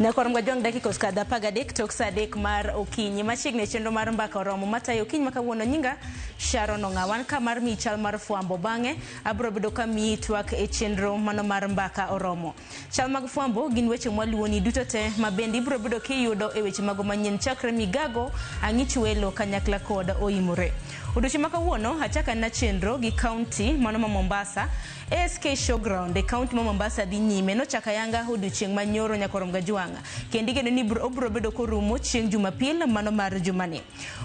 Nyakwar Mgajwang' dakika osekadho 13 tok sa 3 mar okinyi. Machiegni e chenro mar mbaka oromo matayo okinyi ma kawuono nyinga Sharon Ong'awa. An ka mar miyi chal mar fwambo bang'e abiro bedo ka miyi twak e chenro mano mar mbaka oromo. Chal mag fwambo gin weche mwaluwoni duto te ma bende ibiro bedo kiyudo e weche mago manyien chakre migago ang'ich welo kanyakla kod oimore. Odiochieng' ma kawuono achako anena chenro gi kaunti mano ma Mombasa. ASK Showground e kaunti ma Mombasa dhi nyime nochako ayanga odiochieng' ma nyoro nyaka orom gajwang', kendo igeno ni obiro bedo korumo chieng' Jumapil mano mar jumani.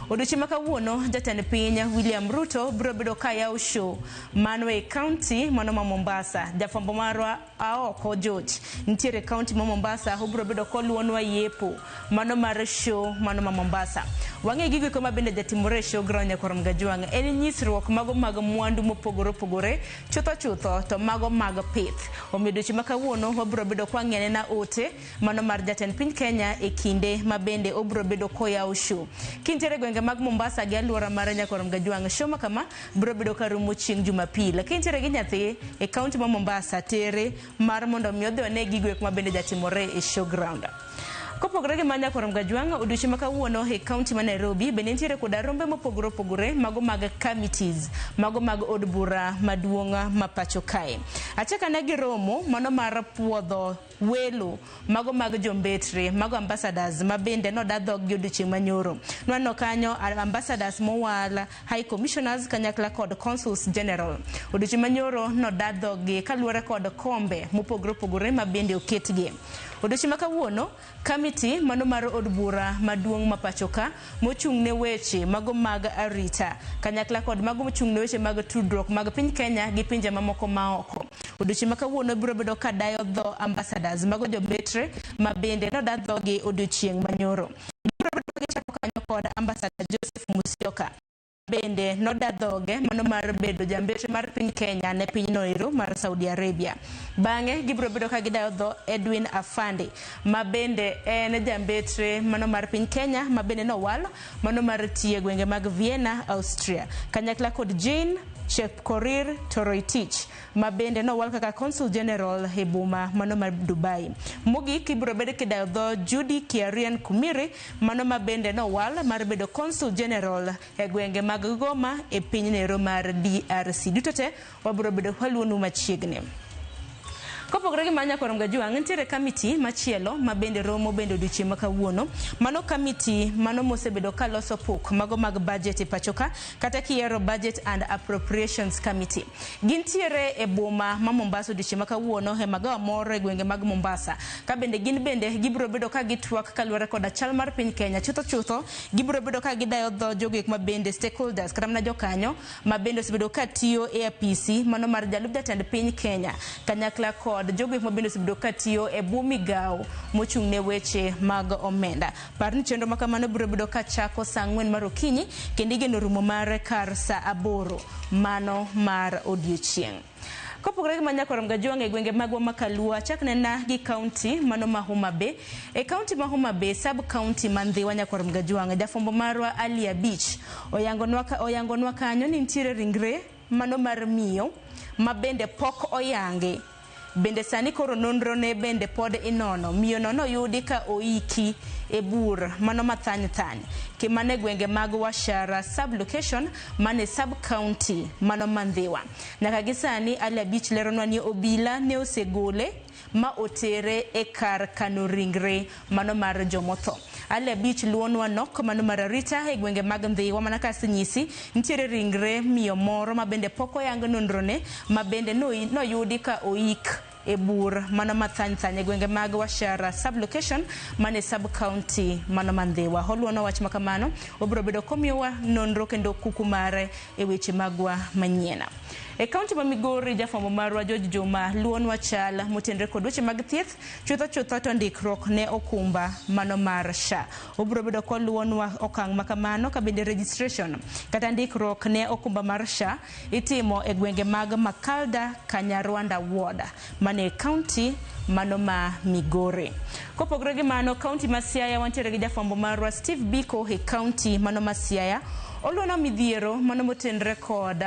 Odiochieng' ma kawuono jatend piny William Ruto biro bedo ka yawo show mano e kaunti mano ma Mombasa. Jafwambo marwa Aoko George nitiere e kaunti ma Mombasa, obiro bedo koluwonwa yepo mano mar show mano ma Mombasa. Wang'e gigo eko ma bende jatimore e showground nyaka orom gajwang' en nyisruok mago mag mwandu mopogore opogore chutho chutho to mago mag pith. Omiyo odiochieng' ma kawuono wabiro bedo kwang'iyo ote mano mar jatend piny Kenya e kinde ma bende obiro bedo koyawo show. Kintiere e gwenge mag Mombasa gi aluora mare nyaka orom gajwang' show ma kama biro bedo karumo chieng' Jumapil. Kintiere gi nyathi e kaunti ma Mombasa, tere mar mondo mi odhi one gigo eko ma bende jatimore e showground. Kopogore gi mano nyaka Gajwang', odiochieng' ma kawuono e kaunti ma Nairobi bende nitiere koda rombe mopogore opogore mago mag committees, mago mag od bura maduong' ma pacho kae. Achak ane gi romo mano mar puodho welo mago mag jombetre, mago ambassadors ma bende noda dhog gi odiochieng' manyoro. Nwaneno kanyo ambassadors mowal, high commissioners kanyakla kod consuls general. Odiochieng' manyoro noda dhog gi kaluwore kod kombe mopogore opogore ma bende oketgi. Odiochieng' ma kawuono, kamiti mano mar od bura maduong' ma pacho ka mochung' ne weche mago mag arita kanyakla kod mago mochung' ne weche mag tudruok mag piny Kenya gi pinje mamoko maoko. Odiochieng' ma kawuono biro bedo ka dayo dho ambassadors mago jombetre ma bende noda dhogi odiochieng' manyoro. Gibiro bedo ka gichako kanyo kod ambassador Joseph Musyoka bende noda dhoge mano mar bedo jambetre mar piny Kenya ne pinyno ero mar Saudi Arabia. Bang'e gibiro bedo ka gidayo dho Edwin Afande ma bende en jambetre mano mar piny Kenya ma bende nowal mano mar tiyo e gwenge mag Vienna, Austria kanyakla kod Jane Chepkorir Toroitich ma bende nowal kaka Consul General e boma mano mar Dubai. Mogik ibiro bed kidayo dho Judy Kiarian Kumiri mano ma bende nowal mar bedo Consul General e gwenge mag Goma e piny nero mar DRC. Duto te wabiro bedo kwaluonu machiegni. Kopogore gi mano nyakwar Mgajwang', nitiere kamiti machielo ma bende romo bende odiochieng' ma kawuono. Mano kamiti mano mosebedo ka loso pok mago mag budget e pacho ka kata kiyiero Budget and Appropriations Committee. Gintiere e boma ma Mombasa odiochieng' ma kawuono e magawa moro e gwenge mag Mombasa. Ka bende gin bende gibiro bedo ka gitwak kaluwore koda chal mar piny Kenya. Chutho chutho gibiro bedo ka gidayo dho jogo ek ma bende stakeholders kata mana jokanyo ma bende osebedo ka tiyo e apisi mano mar jalup jatend piny Kenya kanyakla kod jogo ek ma bende osebedo ka tiyo e bwo migawo mochung' ne weche mag omenda. Par ni chenro ma kamano biro bedo ka chako saa 4 mar okinyi kendo igeno rumo mare kar saa 8 mano mar odiochieng'. Kopogore gi manyakoro Mgajwang' e gwenge magwa ma Kalua, chak nena gi kaunti mano ma Homa Bay. E kaunti ma Homa Bay, sub kaunti ma Ndhiwa nyakwar Mgajwang', jafwambo marwa Ali Abich oyangonwa kanyo ni nitiere ringre mano mar miyo ma bende pok oyangi. Bende sani koro nonro ne bende pod inono. Miyo no noyudi ka oiki e bur mano mathany thany kimane gwenge mag Washara sub location mane sub county mano ma Ndhiwa. Nyaka gi sani Ali Abich leronwa ni obila ne osegole ma otere e kar kano ringre mano mar jomotho. Ali Abich luonwa nok mano mar arita e gwenge mag Ndhiwa mana ka asenyisi nitiere ringre miyo moro ma bende pok oyang nonrone ma bende noyudi ka oik e bur mano mathany thany e gwenge mag Washara sub location mane sub county mano ma Ndhiwa. Oluonwa wach makamano obiro bedo komiyowa nonro kendo kuku mare e weche magwa manyien. E kaunti ma Migori, jafwambo marwa George Juma luonwa chal motenre kod weche mag thieth chutho chutho to ndikruok ne okumba mano mar SHA. Obiro bedo koluonwa okang' makamano ka bende registration kata ndikruok ne okumba mar SHA itimo e gwenge mag Makalda Kanyarwanda Ward mane kaunti mano ma Migori. Kopogore gi mano, kaunti ma Siaya wantiere gi jafwambo marwa Steve Biko e kaunti mano ma Siaya. Oluono midhiero mano motenre kod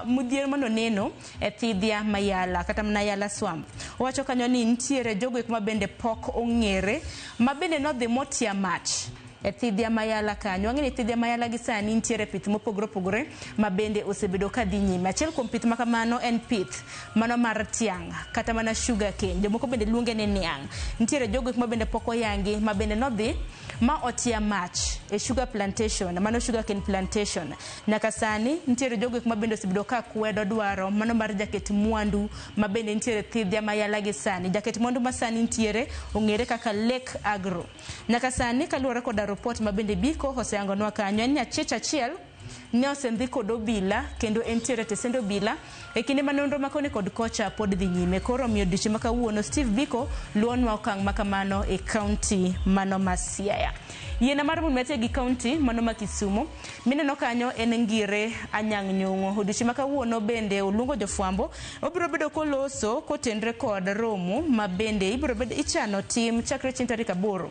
midhiero mano neno e thidhia mayala kata mana Yala Swamp. Owacho kanyo ni nitiere jogo eko ma bende pok ong'ere ma bende nodhi motia mach e thidhia mayala kanyo. Wang'e ni thidhia mayala gi sani nitiere pith mopogore opogore ma bende osebedo ka dhi nyime. Achiel kuom pith ma kamano en pith mano mar tiang' kata mana sugar cane. Jomoko bende luonge ni niang'. Nitiere jogo ma bende pok oyangi ma bende nodhi ma otia mach e sugar plantation, mano sugar cane plantation. Nyaka sani nitiere jogo ma bende osebedo ka kwedo dwaro mano mar jaket mwandu ma bende nitiere thidhia mayala gi sani. Jaket mwandu ma sani nitiere ong'ere kaka Lake Agro. Nyaka sani kaluwore koda report ma bende Biko oseyangonwa kanyo en ni achiech achiel ne osendhi kod obila kendo entiere e tesend obila e kinde ma nonro ma koni kod kocha pod dhi nyime. Koro omiyo odiochieng' ma kawuono Steve Biko luwonwa okang' ma kamano e kaunti mano ma Siaya. Yiena mar mondo gi kaunti mano ma Kisumu mineno kanyo en Ngire Anyang' Nyong'o. Odiochieng' ma kawuono bende oluongo jofwambo obiro bedo koloso kotenre kod romo ma bende ibiro bedo ichano tim chakre chieng' tarik 8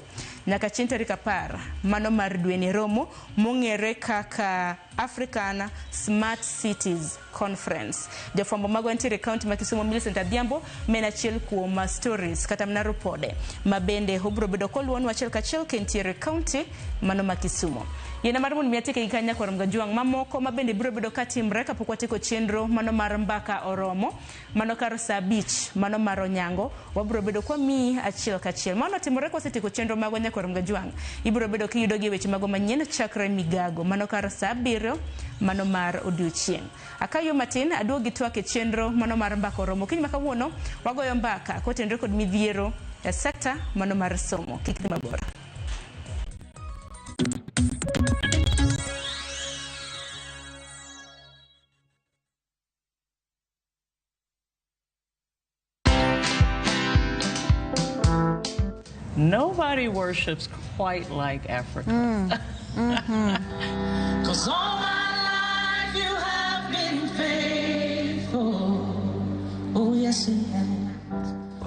nyaka chieng' tarik 10 mano mar dweni. Romo mong'ere kaka African Smart Cities Conference. Jofwambo magwa nitiere e kaunti ma Kisumu Millicent Adhiambo ma en achiel kuom stories kata mana ripode ma bende obiro bedo koluonwa achiel kachiel ka entiere e kaunti mano ma Kisumu. Yiena mar mondo mi atieke gi kanya kwar Mgajwang' mamoko ma bende biro bedo katimre kapok watieko chenro mano mar mbaka oromo mano kar saa 5 mano mar onyango wabiro bedo kwamiyi achiel kachiel. Mano otimore kwasetieko chenro magwa nyakwar Mgajwang'. Ibiro bedo kiyudo gi weche mago manyien chakre migago mano kar saa 7 mano mar odiochieng'. Akayo matin aduog gi twak e chenro mano mar mbaka oromo. Okinyi ma kawuono wagoyo mbaka kotenre kod midhiero e sekta mano mar somo. Kik dhi mabor. Nobody worships quite like Africa. 'Cause all my life you have been faithful. Oh, yes, you have.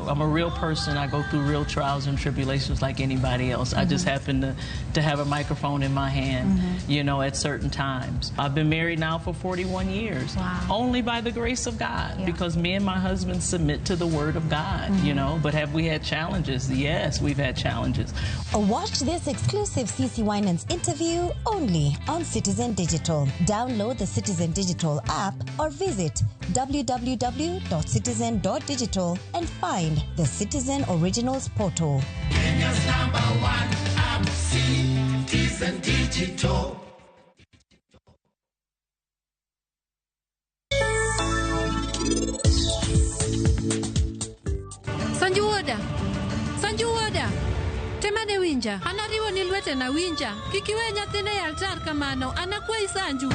I'm a real person. I go through real trials and tribulations like anybody else. I just happen to have a microphone in my hand, you know, at certain times. I've been married now for 41 years. Wow. Only by the grace of God, Yeah. because me and my husband submit to the word of God, you know. But have we had challenges? Yes, we've had challenges. Watch this exclusive CC Winans interview only on Citizen Digital. Download the Citizen Digital app or visit www.citizen.digital and find the Citizen Originals portal. Kenya's number one app, Citizen Digital. Sanju wuoda, Sanju wuoda, temane winja, an ariwo ni lwetena winja, kik iwe nyathina e altar kamano, an akwayi Sanju.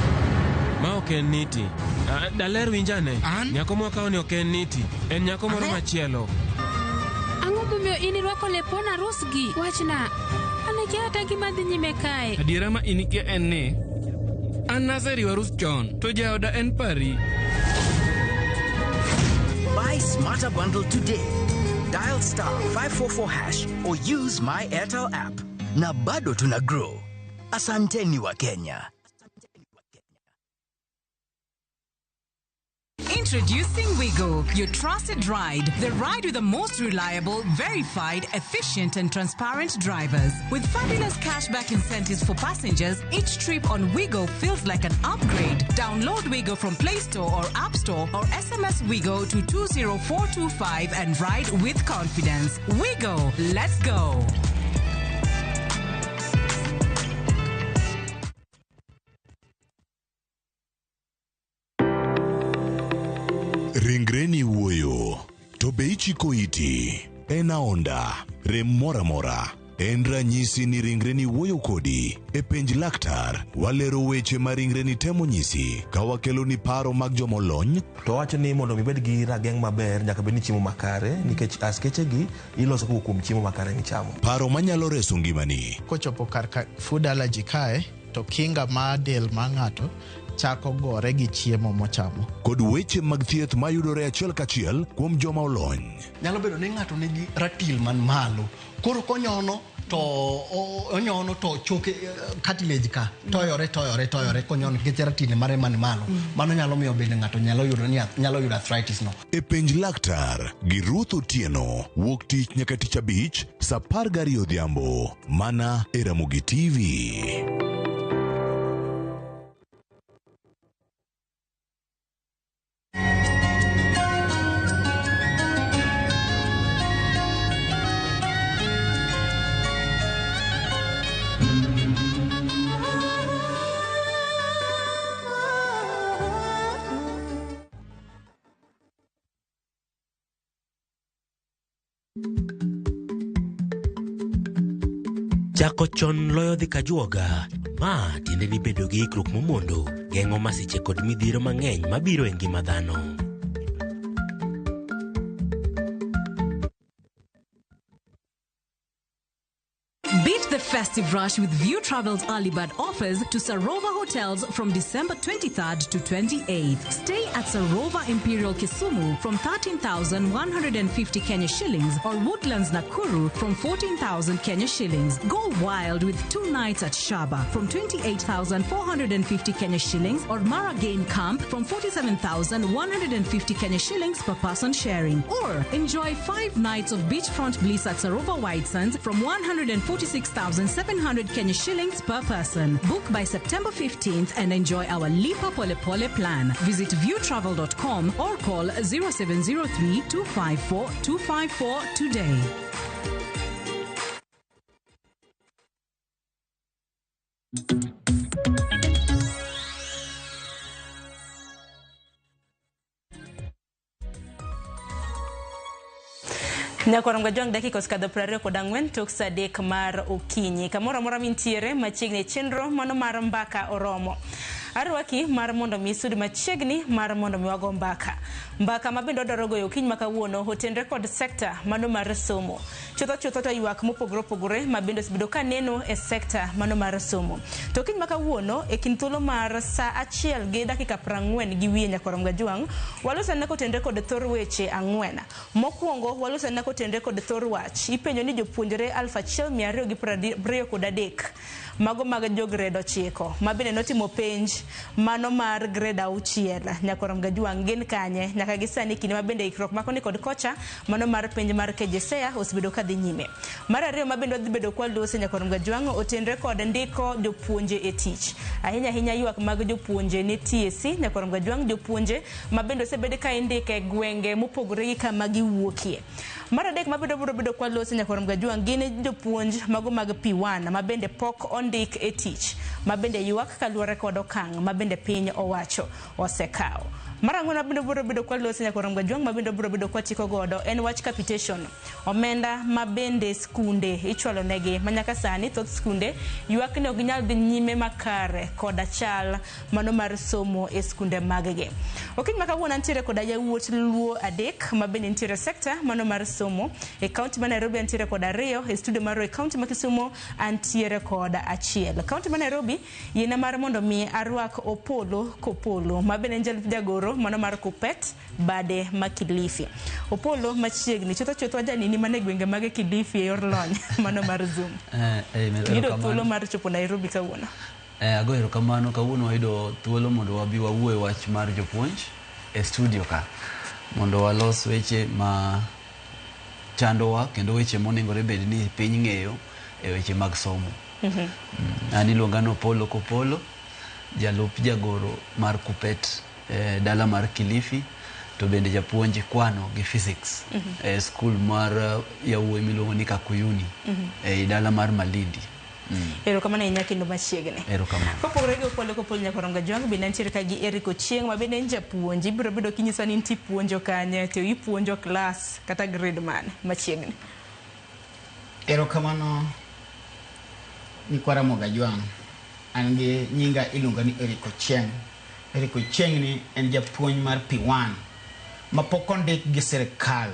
Ma ok en niti. Daler winjane. An? Nyako mwakawo ni ok en niti. En nyako moro machielo. Ang'o momiyo in irwako lepon arus gi? Wachna, an akia kata gima dhi nyime kae. Adiera ma in ikia en ni an naseriwo arus chon to jaoda en Paris. Buy Smarter Bundle today. Dial star 544 hash or use my Airtel app. Na bado tuna grow. Asanteni wa Kenya. Introducing Wigo, your trusted ride. The ride with the most reliable, verified, efficient, and transparent drivers. With fabulous cashback incentives for passengers, each trip on Wigo feels like an upgrade. Download Wigo from Play Store or App Store or SMS Wigo to 20425 and ride with confidence. Wigo, let's go. Ringreni wuoyo, to be ichiko iti? En aonda, rem moro amora. En ranyisi ni ringreni wuoyo kodi. E penj laktar, walero weche ma ringreni temo nyisi ka wakeloni paro mag jomolony. To wacho ni mondo mi ibed gi rageng' maber nyaka bed ni chiemo makare nikech askeche gi iloso kowuok kuom chiemo makare michamo. Paro manyalo reso ngimani. Kochopo kar ka food allergy kae to kinga mar del mar ng'ato chako gore gi chiemo mochamo. Kod weche mag thieth mayudore achiel kachiel kuom joma olony. Nyalo bedo ni ng'ato nigi ratil man malo, koro konyono to onyono to choke cartilage ka toyore toyore toyore konyono nikech ratili mare man malo. Mano nyalo miyo bende ng'ato nyalo yudo ni nyalo yudo arthritis no. E penj laktar gi Ruth Otieno wuok tich nyaka tich abich saa 12 odhiambo mana e Ramogi TV. Chako chon loyo dhi kajuoga. Ma tiende ni bedo gi ikruok momondo geng'o masiche kod midhiero mang'eny mabiro e ngima dhano. Beat the festive rush with View Travel's early bird offers to Sarova Hotels from December 23rd to 28th. Stay at Sarova Imperial Kisumu from 13,150 Kenya shillings or Woodlands Nakuru from 14,000 Kenya shillings. Go wild with 2 nights at Shaba from 28,450 Kenya shillings or Mara Game Camp from 47,150 Kenya shillings per person sharing. Or enjoy 5 nights of beachfront bliss at Sarova White Sands from 146,700 Kenya shillings per person. Book by September 15th and enjoy our Lipa Pole Pole plan. Visit viewtravel.com or call 0703 254 254 today. Nyakwar Mgajwang' dakika osekadho 24 tok saa 3 mar okinyi. Kamoro amora mintiere machiegni e chenro mano mar mbaka oromo. Arwaki mar mondo mi isud machiegni mar mondo mi wago mbaka. Mbaka ma bende wadwaro goyo okinyi ma kawuono otenre kod sekta mano mar somo. Chutho chutho to ywak mopogore opogore ma bende osebedo ka neno e sekta mano mar somo. To okinyi ma kawuono e kind thuolo mar saa 1:40 gi wiye Nyakwar Mgajwang' waloso ne kotenre kod thor weche 4. Mokwongo waloso ne kotenre kod thor wach. Ipenjo ni jopuonjre 1223 mago mag jo grade 9 ma bende notimo penj mano mar grade 6 Nyakwar Mgajwang' gin kanye nyaka gi sani kinde ma bende ikruok makoni kod kocha mano mar penj mar KJSEA osebedo ka dhi nyime. Mar ariyo ma bende wadhi bedo kwa lose Nyakwar Mgajwang' otenre kod ndiko jopuonje e tich. Ahinya ahinya ywak mag jopuonje ne TSC Nyakwar Mgajwang' jopuonje ma bende osebed ka indike gwenge mopogore gi kama giwuokie. Mar adek ma bende biro bedo kwa lose Nyakwar Mgajwang' gin jopuonj mago mag P1 ma bende pok ondik e tich ma bende ywak kaluwore kod okang' ma bende piny owacho osekawo. Mar ang'wen ma bende biro bedo kwa lose Nyakwar Mgajwang' ma bende biro bedo kwa chiko godo en wach capitation. Omenda ma bende skunde ichwalo negi ma nyaka sani thoth skunde ywak ni ok ginyal dhi nyime makare koda chal mano mar somo e skunde maggi. Okinyi ma kawuono antiere koda yawuot Luo 3 ma bende nitiere sekta mano mar somo e kaunti ma Nairobi antiere kod 2 e studio mar e kaunti ma Kisumu antiere kod 1. Kaunti ma Nairobi yiena mar mondo mi arwak Opolo Kopolo ma bende en jalup jagoro mano mar Kupet bade ma Kilifi. Opolo machiegni chutho chutho wajanini mane gwenge mag Kilifi e yor lony mano mar Zoom. Yudo thuolo mar chopo Nairobi kawuono. Ago erokamano kawuono wayudo thuolo mondo wabi wawuo e wach mar jopuonj e studio ka mondo walos weche ma chandowa kendo weche monengore bed ni piny ng'eyo e weche mag somo. An iluonga ni Opolo Kopolo, jalup jagoro mar Kupet dala mar Kilifi to bende japuonj kwano gi physics e skul mar yawuoyi miluongo ni Kakuyuni e dala mar Malindi. Erokamano ahinya kendo machiegni. Erokamano. Kopogore gi Opolo Kopolo Nyakwar Mgajwang' bende nitiere ka gi Eric Ochieng' ma bende en japuonj. Ibiro bedo kinyisa ni nitie puonjo kanye to ipuonjo klas kata grade mane machiegni. Erokamano Nyikwara Mgajwang'. An gi nyinga iluongo ni Eric Ochieng'. Eric Ochieng' ni en japuonj mar P1 ma pok ondik gi sirikal.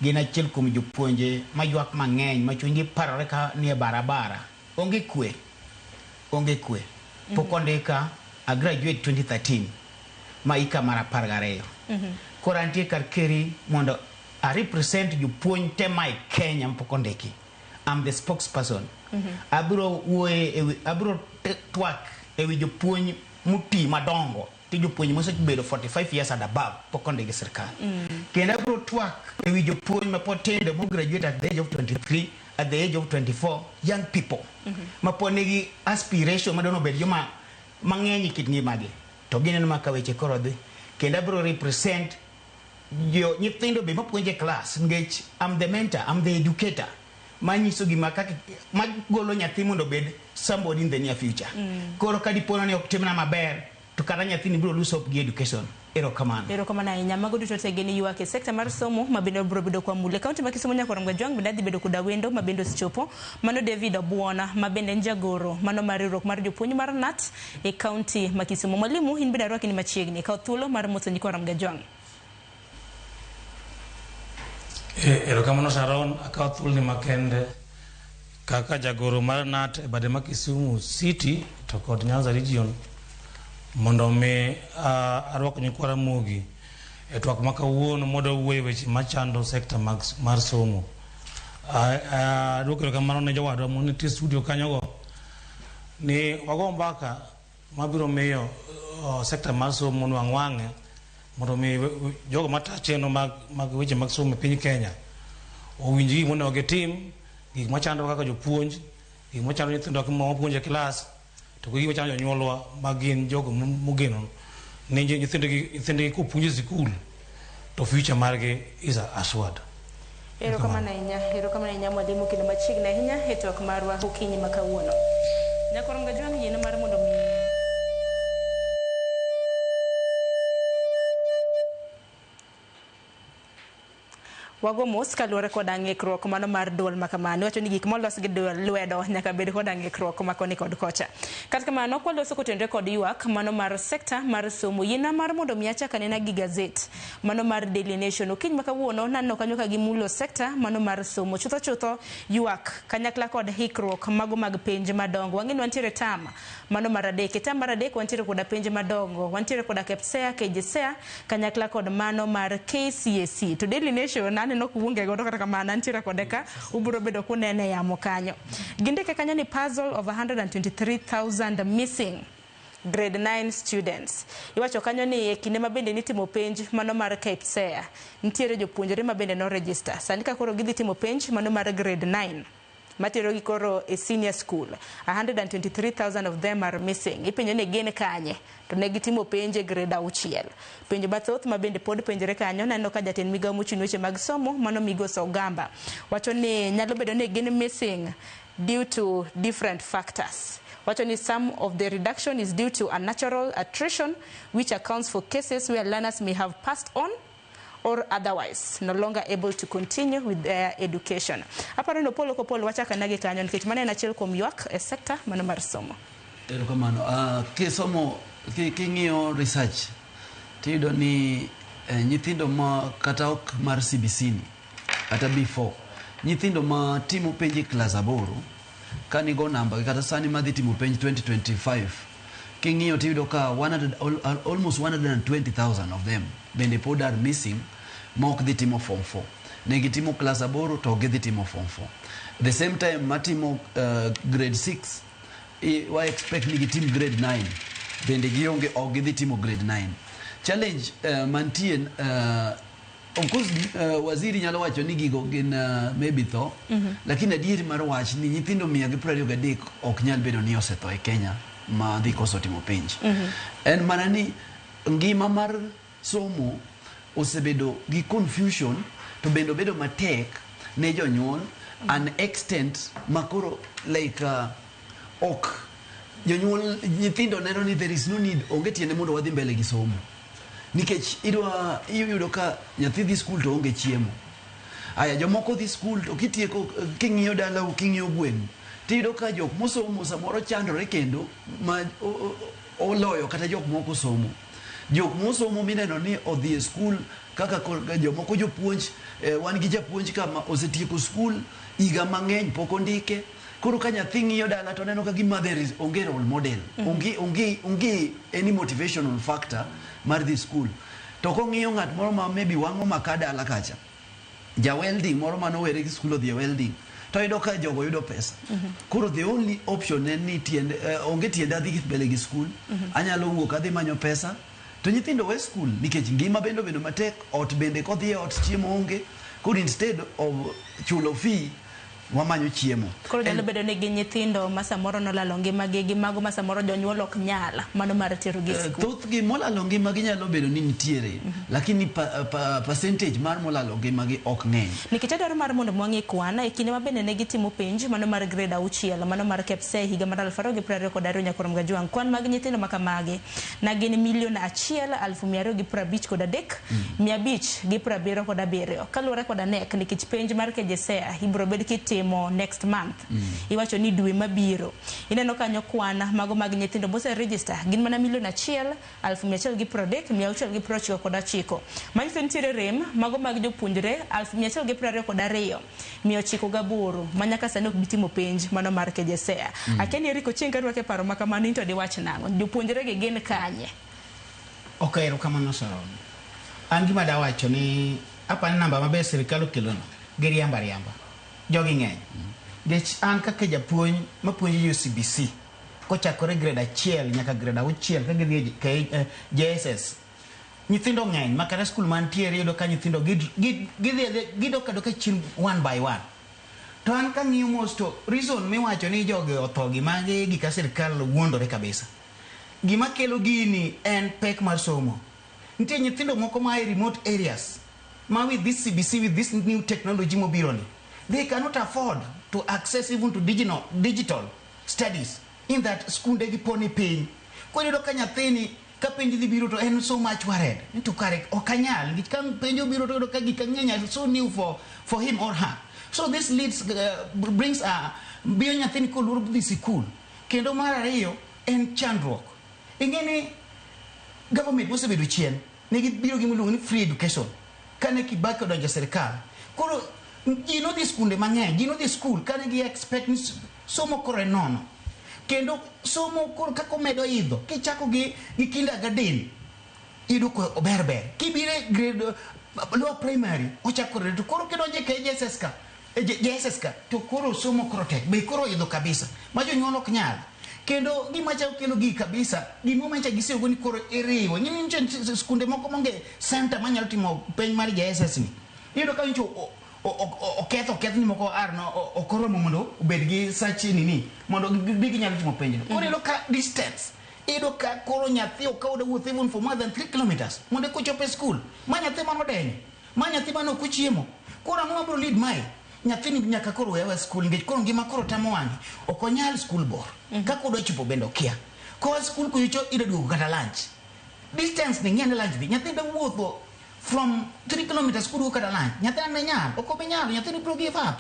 Gin achiel kuom jopuonje ma ywak mang'eny ma chunygi parore ka nie barabara. Onge kwe. Onge kwe. Pok ondika a graduate 2013 ma ika mar 12. Koro antie kar keri mondo a represent jopuonj te ma e Kenya mapok ondiki. I'm the spokesperson. Abiro wuoye ewi, abiro twak ewi jopuonj moti madongo ti jopuonj mosebedo 45 years and above pok ondik gi sirkal. Kendo abiro twak ewi jopuonj ma pod tindo mo graduate at the age of 23, at the age of 24, young people ma pod nigi aspiration madwaro obed joma mang'eny e kit ngimagi to gineno ma ka weche koro dhi. Kendo abiro represent jo nyithindo be mapuonjo e class nikech I'm the mentor, I'm the educator manyiso gima kaka magolo nyathi mondo obed somebody in the near future. Koro ka dipo ni ok timna maber to kata nyathini biro lose hope gi education. Erokamano. Erokamano ahinya. Mago duto te gin ywak e sekta mar somo ma bende biro bedo kwa mule. Kaunti ma Kisumu nyaka Ramogi Ajwang' bende adhi bedo koda wendo ma bende osechopo. Mano David Obuona ma bende en jagoro mano mar riwruok mar jopuonj mar KNUT e kaunti ma Kisumu. Mwalimu, in bende arwaki ni machiegni. Kaw thuolo mar moso nyikwa Ramogi Ajwang'. Erokamano Sharon, akawo thuoloni makende kaka jagoro mar KNUT e bade ma Kisumu City to kod Nyanza Region mondo mi arwak nyikwa Ramogi e twak ma kawuono mondo wuoye weche machando sekta mar somo. Aduoko erokamano ne jowadwa manitie studio kanyogo ni wago mbaka mabiro miyo sekta mar somo nwang' wang'e mondo mi jogo mata chenro mag weche mag somo e piny Kenya owinj gik monego gitim, gik machando kaka jopuonj, gik machando nyithindo ma wapuonjo e klas, to gi gik machando jonyuolwa ma gin jogo mogeno ni nyithindgi kopuonj e sikul to future margi is assured. Erokamano ahinya, erokamano ahinya mwalimu kendo machiegni ahinya e twak marwa okinyi ma kawuono. Nyakoro Mgajwang' yiene mar mondo mi wago mos kaluwore koda ng'ikruok mano mar duol ma kamano. Iwacho ni gik molos gi lwedo nyaka bed koda ng'ikruok ma koni kod kocha. Kata kamano kwaloso kotenore kod ywak mano mar sekta mar somo. Yiena mar mondo mi achak anena gi gazet mano mar Daily Nation. Okinyi ma kawuono naneno kanyo ka gimulo sekta mano mar somo. Chutho chutho ywak kanyakla kod hikruok mago mag penj madongo. Wang'e ni wantiere tam mano mar adek. E tam mar adek wantiere koda penj madongo. Wantiere koda KPSEA, KJSEA kanyakla kod mano mar KCSE. To Daily Nation aneno kuonge godo kata kamano antiere kode ka ubiro bedo kunene yamo kanyo. Gindike kanyo ni puzzle of 123,000 missing grade 9 students. Iwacho kanyo ni e kinde ma bende nitimo penj mano mar KPSEA, nitiere jopuonjre ma bende no register. Sani ka koro gidhi timo penj mano mar grade 9 matero gi koro e senior school, 123,000 of them are missing. Ipenjo ni gin kanye? To ne gitimo penj e grade 6. Penjo mathoth ma bende pod penjore kanyo, naneno ka jatend migawo mochung' weche mag somo mano Migosi Ogamba wacho ni nyalo bedo ni gin missing due to different factors. Wacho ni some of the reduction is due to a natural attrition which accounts for cases where learners may have passed on or otherwise no longer able to continue with their education. Aparo ni Opolo kopolo wachako anagi kanyo nikech mano en achiel kuom ywak e sekta mano mar somo. Erokamano. Kisomo king'iyo research tiyudo ni nyithindo ma kata ok mar CBC ni kata before nyithindo ma timo penj e klas 8 kanigo namba kata sani madhi timo penj 2025 king'iyo tiyudo ka 100, almost 120,000 of them bende pod are missing ma ok dhi timo form 4. Ne gitimo klas 8 to ok gidhi timo form 4. The same time matimo grade 6 wa expect ni gitim grade 9 bende gionge, ok gidhi timo grade 9. Challenge mantie, of course, waziri nyalo wacho ni gigo gin maybe tho, lakini adieri mar wach ni nyithindo 123 ok nyal bedo ni osetho e Kenya ma dhi koso timo penj. En mana ni ngima mar somo osebedo gi confusion to bende obedo matek ne jonyuol an extent makoro like ok jonyuol nyithindo neno ni there is no need, onge tiende mondo wadhi mbele gi somo nikech idwa iyudo ka nyathi dhi skul to onge chiemo. Aya, jomoko dhi skul to kitieko king'iyo dalau, king'iyo gweng' tiyudo ka jok mosomo samoro chandore kendo ma oloyo kata jok moko somo. Jok mosomo mineno ni odhi e skul kaka jomoko jopuonj, wan gi japuonj kama osetieko skul higa mang'eny pok ondike. Koro ka nyathi ng'iyo dala to neno ka gima there is onge role model, onge any motivational factor mar dhi skul. To kong'iyo ng'at moro ma maybe wang'o maka dala kacha, ja welding moro manowere gi skul odhi e welding. To yudo ka jogo yudo pesa. Koro the only option en ni tiend onge tiende adhi mbele gi skul. Anyalo wuok adhi manyo pesa. To nyithindo we skul nikech ngima bende obedo matek, ot bende kodhi e ot chiemo onge. Koro instead of chulo fee, wamanyo chiemo. Koro nyalo bedo ni gin nyithindo ma samoro nolalo ngimagi gi mago ma samoro jonyuol ok nyal mano mar terogi e skul. Thothgi molalo ngimagi nyalo bedo ni nitiere, lakini percentage mar molalo ngimagi ok ng'eny. Nikech adwaro mar mondo mwang'e kwan e kinde ma bende ne gitimo penj mano mar grade 6 mano mar KPSEA higa mar 2022 nyaka Romga Jwang', kwan mag nyithindo ma kamagi na gin 1,253,577 kaluwore koda KNEC, nikech penj mar KJSEA ibiro bed kitimo next month. Iwacho ni dwe mabiro. Ineno kanyo kwan mago mag nyithindo mose register gin mana 1,130,699. Manyiso ni nitiere rem mago mag jopuonjre 122,908 ma nyaka sani ok bi timo penj mano mar KJSEA. Akia ni Eric Ochieng' karwake paro ma kamano in to diwach nang'o? Jopuonjre gi gin kanye? Ok, erokamano Sharon. An gima dawacho ni apani namba maber sirikal okelono giriambo ariamba. Jogi ng'eny. Nikech an kaka japuonj mapuonjo UCBC kochakore grade 1 nyaka grade 6 ka gidhi e JSS, nyithindo ng'eny ma kata skul mantiere iyudo ka nyithindo gidok adoka chien one by one. To an kang'iyo mos to reason miwacho ni jogi otho gi magi gika sirikal wuondore kabisa. Gima kelo gini en pek mar somo. Nitie nyithindo moko ma e remote areas ma with this CBC, with this new technology mobiro ni, they cannot afford to access even to digital studies in that skunde gi poni piny. Koro iyudo ka nyathini ka penj dhi biro to en so much worried ni to kare ok anyal nikech ka penj obiro to iyudo ka gik mang'eny are so new for him or her. So this leads brings biyo nyathini koluoro dhi sikul. Kendo mar ariyo en chandruok. Ing'e ni government mosebedo chien negi biro gi miluongo ni free education kane Kibaki odonjo e sirikal. Koro ji nodhi skunde mang'eny, ji nodhi skul kane gi expect ni somo koro en nono. Kendo somo koro kaka omedo idho, kichako gi kindergarten, iyudo ka ober ber. Kibiro e grade lower primary, ochako redo. To koro kidonjo e KJSS ka, e JSS ka, to koro somo koro tek, be koro idho kabisa. Ma jonyuol ok nyal. Kendo gima chako kelo gigi kabisa, gimomiyo nyocha gisego ni koro iriwo. Ing'e ni nitie skunde moko maonge center manyalo timo penj mar JSS ni. Iyudo ka nyocha oketh ni moko ar no ok oromo mondo obed gi such nini mondo gibi ginyalo timo penjno. Koro iyudo ka distance, iyudo ka koro nyathi ok oda wuotho even for more than 3 kilometers mondo eka ochop e skul. Ma nyathi mano odenyo, ma nyathi mano ok ochiemo. Koro ang'o mabiro lead mae? Nyathini nyaka koro wewe skul nikech koro ngima koro tamo wang'e. Ok onyal skul bor. Kaka odwa chopo bende okia. Koa skul kuchocho idwa duogo kata lunch. Distance ni ng'e ni lunch dhi. Nyathi dwa wuotho from 3 kilometers koduogo kata lunch. Nyathi ne nyal, ok obi nyalo, nyathini biro give up.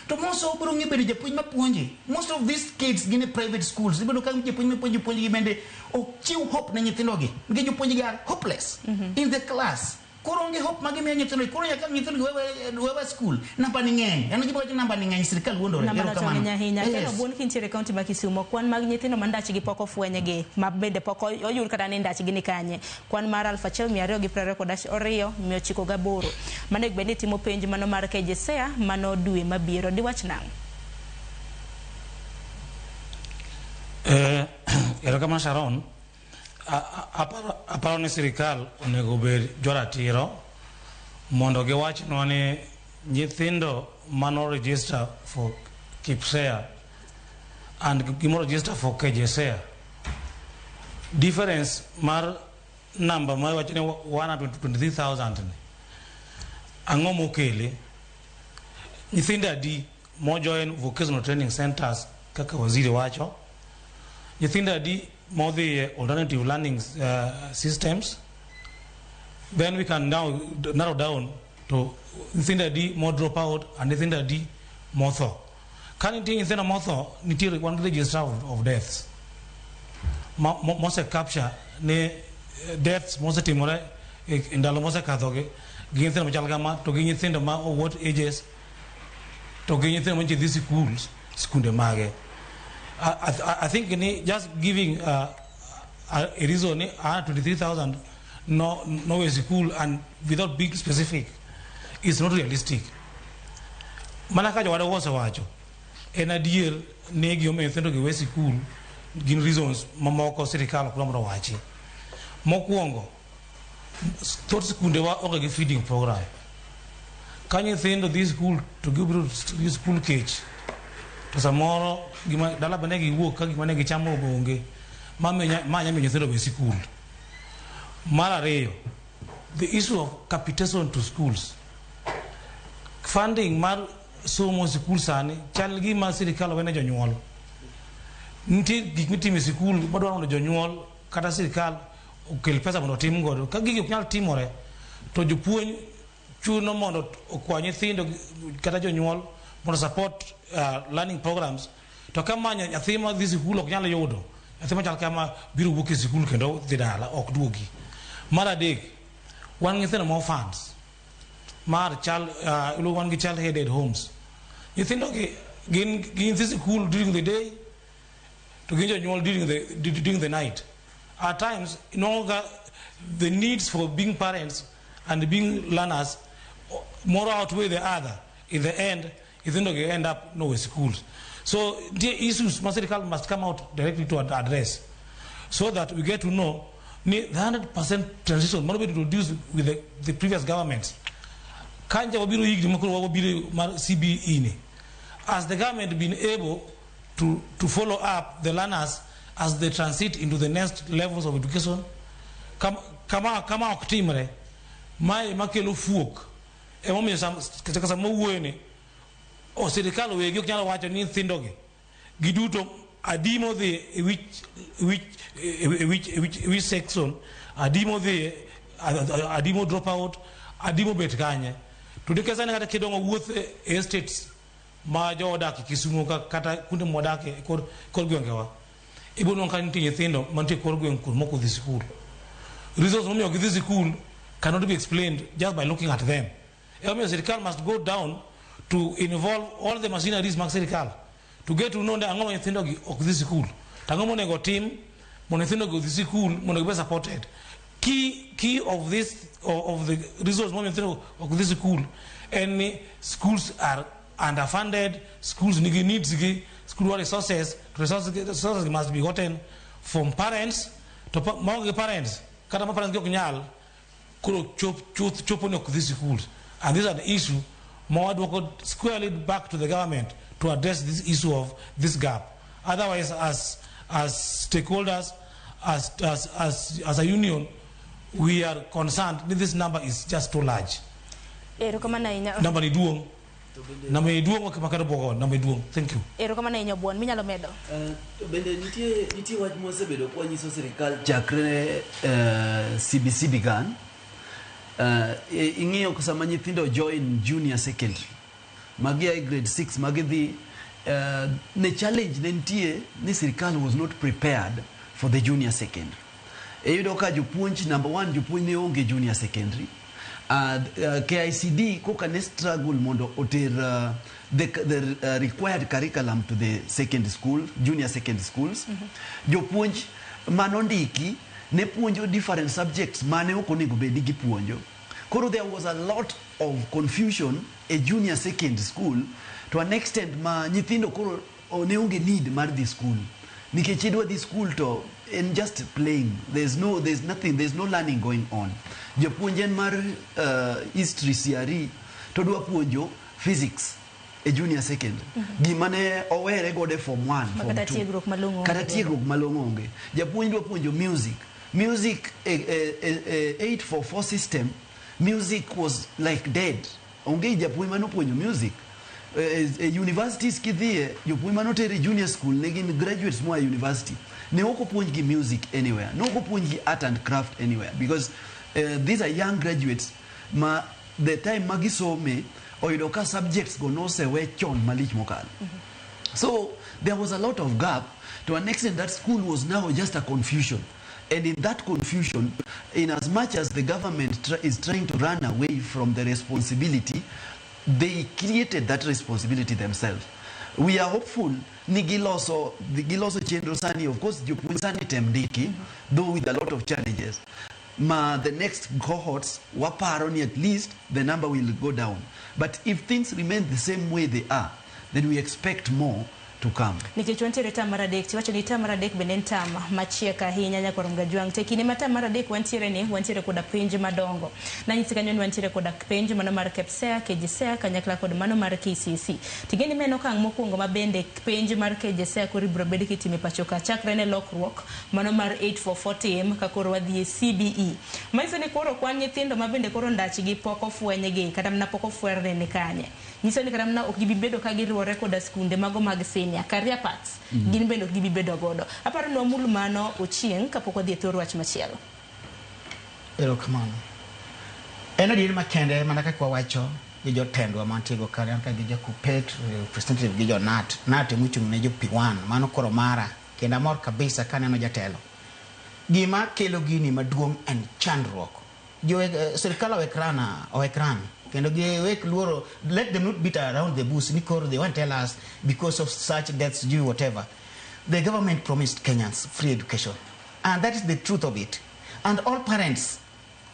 To most obiro ng'e bedo japuonj mapuonje. Most of these kids gin e private schools. Ibedo ka japuonj mapuonjo puonjgi bende ok chiw hope ne nyithindogi. Nikech jopuonjgi are hopeless in the class. Koro onge hope magimiyo nyithindo. Koro nyaka nyithindo wewe school. Namba ni ng'eny. En gima wacho namba ni ng'eny, sirikal wuondore. Namba no to Erokamano. ng'eny ahinya. Yes. Keno Obuon kintiere e kaunti ma Kisumu, kwan mag nyithindo ma ndachgi pok ofwenygi, ma bende pok oyud kata ni ndachgi ni kanye. Kwan mar 1222,908. Mano bende ni timo penj mano mar KJSEA mano dwe mabiro. Diwach nang'o? Erokamano Sharon. Aparo ni sirikal onego obed joratiro mondo giwachnwa ni nyithindo mano register for KPSEA and gimo register for KJSEA, difference mar number ma iwacho ni 123,000 ni ang'o mokele? Nyithindo adi mo join vocational training centers kaka waziri wacho? Nyithindo adi modhi e alternative learning systems? Then we can now narrow down to nyithindo adi mo drop out and nyithindo adi motho. Ka nitie nyithindo motho, nitie wan gi register of deaths mose capture ni deaths mosetimore e ndalo mosekadhogi gi nyithindo machal kama, to gi nyithindo ma of what ages, to gi nyithindo mantie dhi schools, skunde mage. I think ni just giving a reason ni 23,000 no school and without being specific is not realistic. Mana ka jowadwa osewacho, En adier ni gimomiyo nyithindo gi we sikul gin reasons mamoko sirikal ok dwa mondo owachi. Mokwongo, thoth skundewa onge gi feeding program. Ka nyithindo dhi skul to gibiro dhi skul kech to samoro gima dala be ne giwuok ka gima ne gichamo onge ma nyalo miyo nyithindo we sikul. Mar ariyo, the issue of capitation to schools. Funding mar somo sikul sani chal gima sirikal owene jonyuol. Nitie gik mitimo e sikul madwaro mondo jonyuol kata sirikal okel pesa mondo otim godo. Ka gigi ok nyal timore to jopuonj chuno mondo okwa nyithindo kata jonyuol mondo support learning programs. To kama nyathi ma dhi sikul ok nyal yudo, nyathi machal kama biro wuok e sikul kendo dhi dala ok duogi. Mar adek, wan nyithindo ma orphans mar child, wan gi child headed homes. Nyithindo gi gin nyithi sikul during the day to gin jonyuol during the night. At times, the needs for being parents and being learners more outweigh the other. In the end, nyithindo gi end up nowhere schools. So the issues sirikal must come out directly to address, so that we get to know the 100% transition must be introduced with the previous governments. Kanja wabiro higni mokoro wabiro mar CBE ni. Has the government been able to follow up the learners as they transit into the next levels of education? Kama ok timre, mae makelo fuok. Emomiyo kata sama wuoyo ni, o sirikal owegi ok nyal wacho ni nyithindogi giduto adi modhi e which section, adi modhi, adi mo drop out, adi mobet kanye. To nikech sani kata kidongo wuoth e estates ma jowadak e Kisumu kata kuonde mwadake e kor gwengewa, ibiro nwang'o ka nitie nyithindo mantie e kor gweng' kuno mok odhi sikul. Reasons momiyo gidhi sikul cannot be explained just by looking at them. Emomiyo sirikal must go down to involve all the machineries mag sirikal to get to know ni ang'o ma nyithindo gi ok dhi sikul, to ang'o monego otim mondo nyithindo gi odhi sikul mondo gibed supported. Key of this of the reasons momiyo nyithindo ok dhi sikul en ni schools are underfunded, schools nigi needs gi, school dwaro resources, resources must be gotten from parents, to maonge parents kata ma parents gi ok nyal koro chopo ni ok dhi sikul. And these are the issue ma wadwoko squarely back to the government to address this issue of this gap. Otherwise, as stakeholders, as a union, we are concerned that this number is just too large. Erokamano ahinya. Number ni duong'. Number ni duong' ok makaro bogo, number ni duong'. Thank you. Erokamano ahinya Obuon, minyalo medo. To bende nitie wach mwasebedo kwanyiso sirikal chakre CBC began. Ing'iyo sama nyithindo join junior secondary, magi a grade 6, magi dhi, ne challenge ne nitie ni sirikal was not prepared for the junior secondary. Iyudo ka jopuonj, number one, jopuonj ne onge junior secondary. KICD koka ne struggle mondo oter the required curriculum to the second school, junior secondary schools. Jopuonj manondiki ne puonjo different subjects mane ok onego bed ni gipuonjo. Koro there was a lot of confusion e junior secondary school to an extent ma nyithindo koro ne onge need mar dhi school. Nikech idwa dhi school to en just playing. There's nothing, there's no learning going on. Japuonj en mar history CRE to dwa puonjo physics e junior secondary. Gima ne owere godo e form 1, form Kata 2. tiegruok malong'o onge. Kata tiegruok malong'o onge. Japuonj dwa puonjo music. Music, 844 system, music was like dead. Onge japuonj manopuonjo music. Universities kidhiye, jopuonj manotere junior school ne gin graduates moa e university. Ne ok opuonjgi music anywhere. Ne ok opuonjgi art and craft anywhere. Because these are young graduates ma the time ma gisome oyudo ka subjects go nosewe chon malich mokalo. So there was a lot of gap to an extent that school was now just a confusion. And in that confusion, in as much as the government is trying to run away from the responsibility, they created that responsibility themselves. We are hopeful ni giloso chenro sani, of course, jopuonj sani tem ndiki, though with a lot of challenges. Ma the next cohorts, waparo ni at least the number will go down. But if things remain the same way they are, Then we expect more to come. Nikech wantiere tam mar adek, tiwacho ni tam mar adek bende en tam machiek ahinya nyakwar Mgajwang'. To e kinde ma tam mar adek wantiere ni, wantiere koda penj madongo. Nanyisi kanyo ni wantiere koda penj mano mar KPSEA, KJSEA kanyakla kod mano mar KCSE. Ting'e ni ma en okang' mokwongo ma bende penj mar KJSEA koro ibiro bed kitimo e pacho ka chakre ne lokruok mano mar 844 tim ka koro wadhi e CBE. Manyiso ni koro kwan nyithindo ma bende koro ndachgi pok ofwenygi kata mana pok ofwer ni kanye. Nyiso ni kata mana ok gibi bedo ka giriwore koda skunde mago mag senior, career paths, gin bende ok gibi bedo godo. Aparo ni wamul mano Ochieng' kapok wadhi e thor wach machielo. Erokamano. En adier makende mana kaka wawacho gi jotendwa mantie go kare, an ka gi Jakupet, representative gi jo NAT. NAT emochung' ne jo P1, mano koro mara, kendo amor kabisa kaneno jatelo. Gima kelo gini maduong' en chandruok. Jo sirikal owek ran, owek ran kendo giwek luoro, let them not beat around the bush ni koro they won't tell us because of such deaths due whatever. The government promised Kenyans free education, and that is the truth of it. And all parents,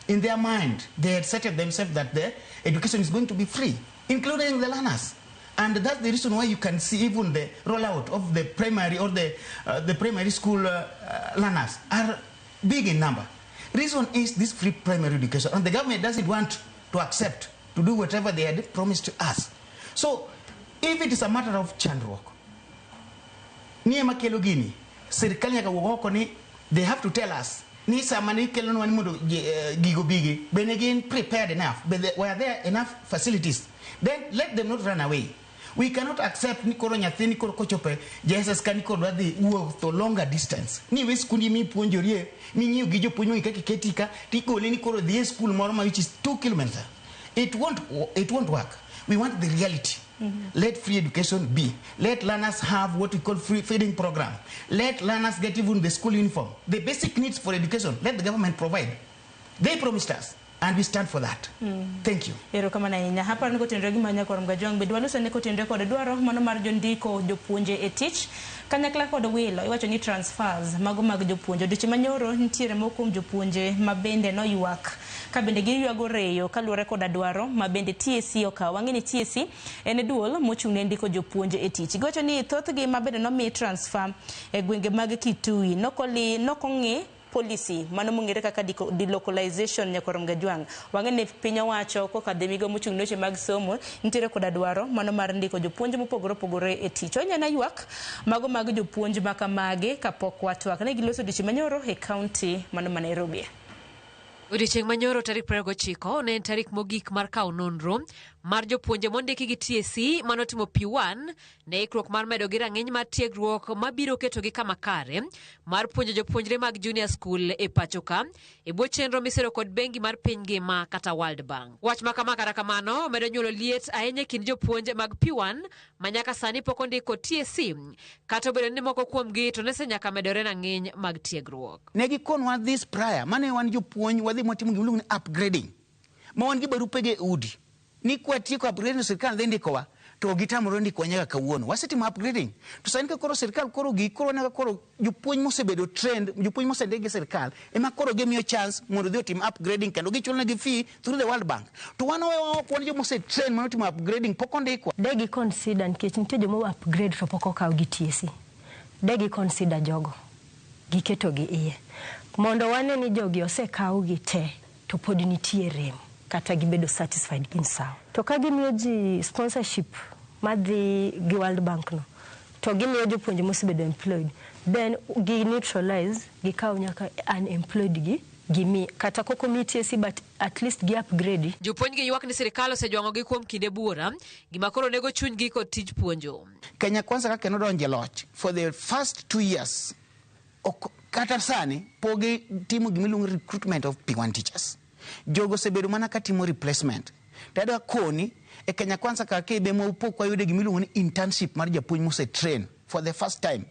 in their mind, they had settled themselves that the education is going to be free, including the learners. And that's the reason why you can see even the rollout of the primary or the primary school learners are big in number. Reason is this free primary education, and the government doesn't want to accept to do whatever they had promised to us. So, if it is a matter of chandruok, ni ema kelo gini, sirikal nyaka wuog oko ni they have to tell us ni sama ni kelonwa ni mondo gigo bigi, bende gin prepared enough, bende were there enough facilities, then let them not run away. We cannot accept ni koro nyathi ni koro kochopo e JSS ka ni koro dwa dhi wuotho longer distance. Ni we skundi mipuonjorie, ming'iyo gi jopuonj mang'e kaka iketi ka, tigole ni koro dhi e skul moro ma which is 2 kilometer. It won't work. We want the reality. Let free education be. Let learners have what we call free feeding program. Let learners get even the school uniform. The basic needs for education, let the government provide. They promised us, and we stand for that. Thank you. Erokamano ahinya. Aparo ni kotenore gi manyakwar Mgajwang' bende waluso ni kotenore kod dwaro mano mar jondiko jopuonje e tich kanyakla kod wilo iwacho ni transfers mago mag jopuonje. Odiochieng' manyoro nitiere moko kuom jopuonje ma bende noywak ka bende giywago reyo kaluwore koda dwaro ma bende TSC okawo. Wang'e ni TSC en duol mochung' ne ndiko jopuonje e tich. Giwacho ni thothgi ma bende nomi transfer e gwenge mag Kitui nokong'i policy mano mong'ere kaka delocalization nyakwar Mgajwang'. Wang'e ni piny owacho kokadho e migawo mochung' ne weche mag somo nitiere koda dwaro mano mar ndiko jopuonj mopogore opogore e tich. Onyana ywak mago mag jopuonj makamagi kapok watwak. Ne giloso odiochieng' manyoro e kaunti mano ma Nairobi. Odiochieng' manyoro tarik 29 ne en tarik mogik mar kawo nonro mar jopuonje mondiki gi TSC manotimo P1 ne ikruok mar medo gi rang'iny mar tiegruok mabiro ketogi kama kare mar puonjo jopuonjre mag junior school e pacho ka e bwo chenro misero kod bengi mar piny ngima kata World Bank. Wach ma kama kata kamano medo nyuolo liet ahinya e kind jopuonje mag P1 ma nyaka sani pok ondik kod TSC kata obedo ni moko kuomgi to nesenyaka medore rang'iny mag tiegruok. Ne gikonwa this prior, mane wan jopuonj wadhi mwatimo gima iluongo ni upgrading. Ma wan gi barupege e udi. Ni kwatieko upgrading sirikal dhi ndikowa to gitamore ndikowa nyaka kawuono. Wasetimo upgrading. To sani ka koro sirikal koro gi koro waneno ka koro jopuonj mosebedo trained, jopuonj mosendik gi sirikal ema koro gimiyo chance mondo odhi otim upgrading kendo gichulonegi fee through the World Bank. To wan owewa ok wan joma ose train manotimo upgrading pok ondikwa. De gi consider nikech nitie joma upgrade to pok okaw gi TSC. De gi consider jogo giketogi iye mondo wane ni jogi osekaw gi te to pod nitie rem kata gibedo satisfied gin sawa. To ka gimiyo ji sponsorship madhi gi World Bank no to gimiyo jopuonje mosebedo employed then gi neutralize gikaw nyaka unemployed gi gimi kata kok omi TSC but at least gi upgrade. Jopuonj gi ywak ni sirikal osejwang'ogi kuom kinde buora gima koro nego chunygi kod tij puonjo. Kenya Kwanza kaka nodonjo e loch for the first 2 years ok, kata sani pok gitimo gima iluongo ni recruitment of P1 teachers. Jogo osebedo mana ka timo replacement. To adwa koni e Kenya Kwanza ka be pok wayude gima iluongo ni internship mar japuonj mose train for the first time.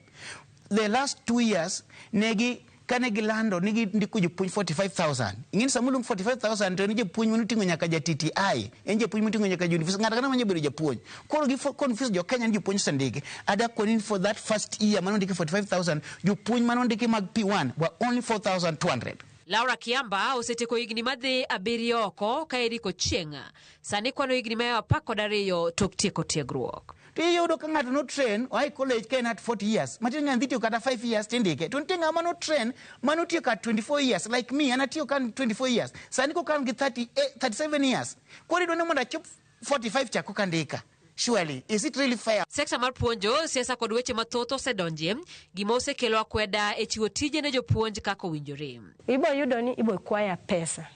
The last 2 years negi kane gilando ni gindiko jopuonj 45,000. Ing'eni sama iluongo 45,000 to en japuonj manoting'o nyaka ja TTI, en japuonj moting'o nyaka university, ng'ato ang'ata manyalo bedo japuonj. Koro gi confuse jo Kenya ni jopuonj osendiki. Adwa koni ni for that first year manondiki 45,000, jopuonj manondiki mag P1 were only 4,200. Laura Kiamba osetieko higni madhi 7 oko ka Eric Ochieng' sani kwano higni mayo 12 tok tieko tiegruok. To iyudo ka ng'ato no train oa e college ka en at 40 years, matiende ng'ani dhi tiyo kata 5 years tindike. To nitie ng'ama no train manotiyo ka 24 years like me, an atiyo ka an 24 years. Sani koka an gi 30, 37 years. Koro idwa ni mondo achop 45 cha koka ndika. Surely, is it really fair? Sekta mar puonjo, siasa kod weche mathoth osedonjie, gima osekelo akweda e chiwo tije ne jopuonj kaka owinjore. Ibo yudo ni ibo kwaya pesa.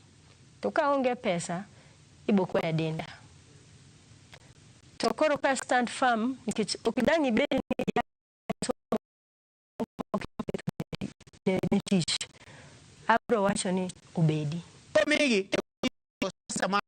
To ka onge pesa, ibo kwaya denda. To koro ka stand firm, nikech ok dang' ibed ni ne tich. Abro wacho ni obedi. Komigi, sama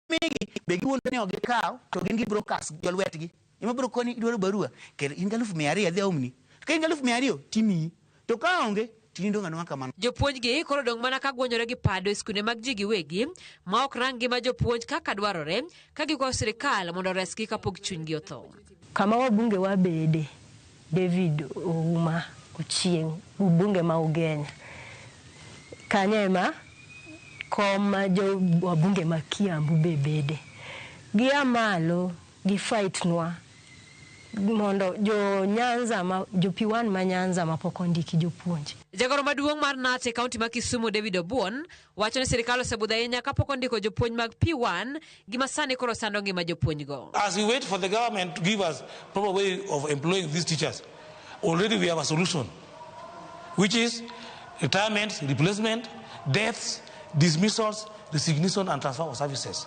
migi be giwuondo ni ok gikaw to gin gi brokers jolwetgi ema biro koni idwaro barua kel in gi 200,000 adhi aomni ka in gi 200,000 timiyi to ka onge tinindo ng'ano kamano. Jopuonjgi koro dong' mana ka gwonyore gi pado e skunde mag ji giwegi ma ok rang ngima jopuonj kaka dwarore ka gikwayo sirikal mondo oresgi kapok chunygi otho. Kama wabunge wabede, David Ouma Ochieng, mbunge ma Ugenya. Kanyo ema kom ma jo wabunge ma Kiambu be bede. Gia malo gi fight nwa mondo jo Nyanza ma jo P1 ma Nyanza ma pok ondiki jopuonj. Jagoro maduong' mar KNUT e kaunti ma Kisumu David Obuon wacho ni sirikal osebudho ahinya kapok ondiko jopuonj mag P1 gima sani koro sando ngima jopuonjgo. As we wait for the government to give us proper way of employing these teachers, already we have a solution, which is retirement, replacement, deaths, dismissals, resignation and transfer of services.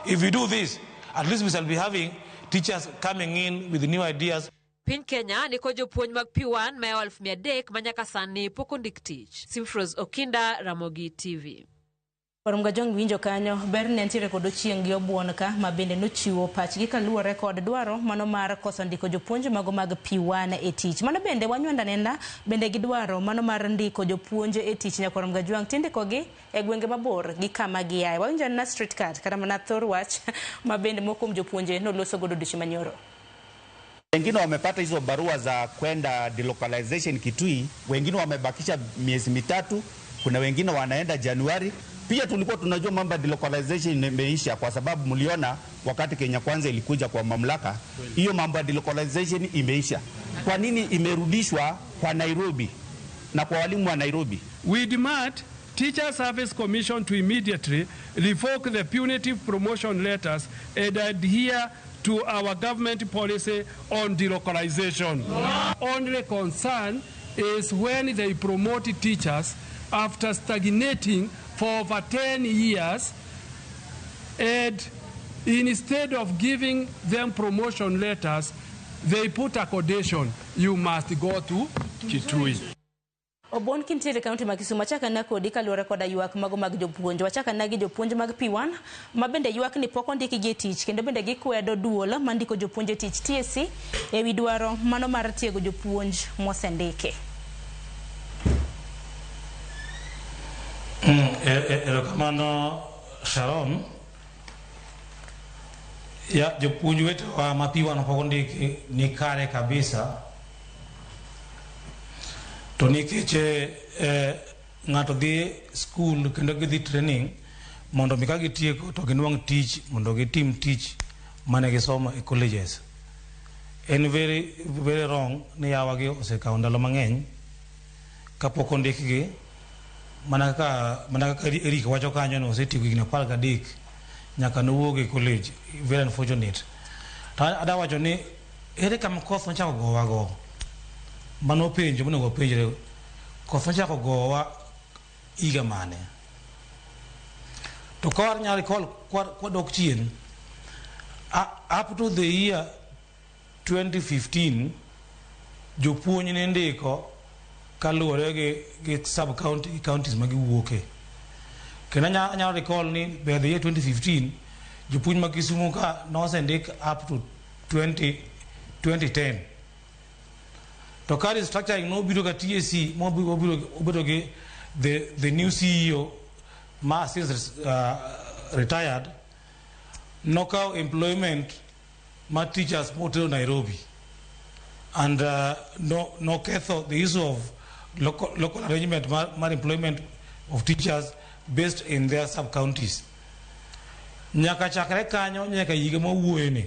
If we do this, at least we shall be having teachers coming in with new ideas. Piny Kenya ni kod jopuonj mag P1 maeo 300,000 ma nyaka sani pok ondik tich. Simfros Okinda, Ramogi TV. Warumgajong winjo kanyo ber ne nitiere kod Ochieng' gi Obuon ka ma bende nochiwo pachgi kaluwore kod dwaro mano mar koso ndiko jopuonj mago mag P1 e tich. Mano bende wanywanda nenda bende gi dwaro mano mar ndiko jopuonj e tich nyakwar Mgajwang' tindikogi e gwenge mabor gi kama giaye. Wawinjo anena street card kata mana thor wach ma bende moko kuom jopuonje noloso godo odiochieng' manyoro. Wengine wamepata hizo barua za kwenda delocalization Kitui, wengine wamebakisha miezi mitatu, kuna wengine wanaenda Januari. Pia tulikuwa tunajua mambo ya delocalization imeisha, kwa sababu mliona wakati Kenya Kwanza ilikuja kwa mamlaka, hiyo mambo ya delocalization imeisha. Kwa nini imerudishwa kwa Nairobi na kwa walimu wa Nairobi? We demand Teacher Service Commission to immediately revoke the punitive promotion letters and adhere to our government policy on delocalization. Only concern is when they promote teachers after stagnating for over 10 years, and instead of giving them promotion letters, they put a condition: you must go to Kitui. Obuon kintiere kaunti ma Kisumu, achak ana kodi kaluwore koda ywak mago mag jopuonj. Wachak ana gi jopuonj mag P1 ma bende ywak ni pok ondikgi e tich kendo bende gikwedo duol mandiko jopuonj e tich TSC ewi dwaro mano mar tiego jopuonj mosendiki. Erokamano Sharon. Ya jopuonj wetewa ma P1 pok ondiki ni kare kabisa. To nikech ng'ato dhi skul kendo gidhi training mondo mi ka gitieko to ginwang' tich mondo gitim tich mane gisomo e colleges. En very, very wrong ni yawagi osekawo ndalo mang'eny kapok ondikgi, mana kaka Eric wacho kanyo ni osetieko higni 13 nyaka nowuog e college. Very unfortunate. To adwa wacho ni ere kama koth nochako gowago? Mano penjo monego wapenjre. Koth nochako gowa higa mane? To ka wanyalo recall kwadok chien, up to the year 2015, jopuonj ne ndiko kaluwore gi sub county gi counties ma giwuoke. Kendo anyalo recall ni by the year 2015, jopuonj ma Kisumu ka nosendik up to 2010. To ka restructuring nobiro ka TSC mobiro obedo gi the new CEO ma since retired, nokawo employment ma teachers motero Nairobi. And no noketho the issue of local arrangement mar employment of teachers based in their sub counties. Nyaka chakre kanyo nyaka higa mawuoyeni,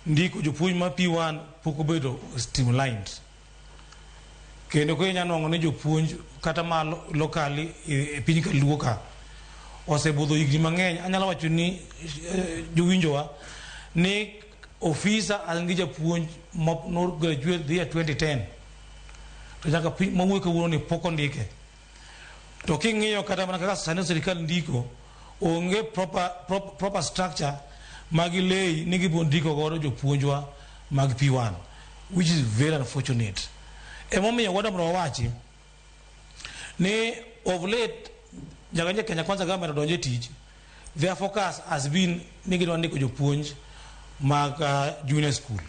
ndiko jopuonj ma P1 pok obedo streamlined. Kendo koro inyalo nwang'o ni jopuonj kata ma locally e piny Kaluo ka osebudho higni mang'eny. Anyalo wacho ni jowinjowa ni ofisa an gi japuonj ma graduate the year 2010 to nyaka mawuoyo kawuono ni pok ondike. To king'iyo kata mana kaka sani sirikal ndiko, onge proper structure magilei ni gibiro ndiko godo jopuonjwa mag P1, which is very unfortunate. Emomiyo wadwa mondo wawachi ni of late nyaka nje Kenya Kwanza government odonjo e tich, their focus has been ni gidwa ndiko jopuonj mag junior school.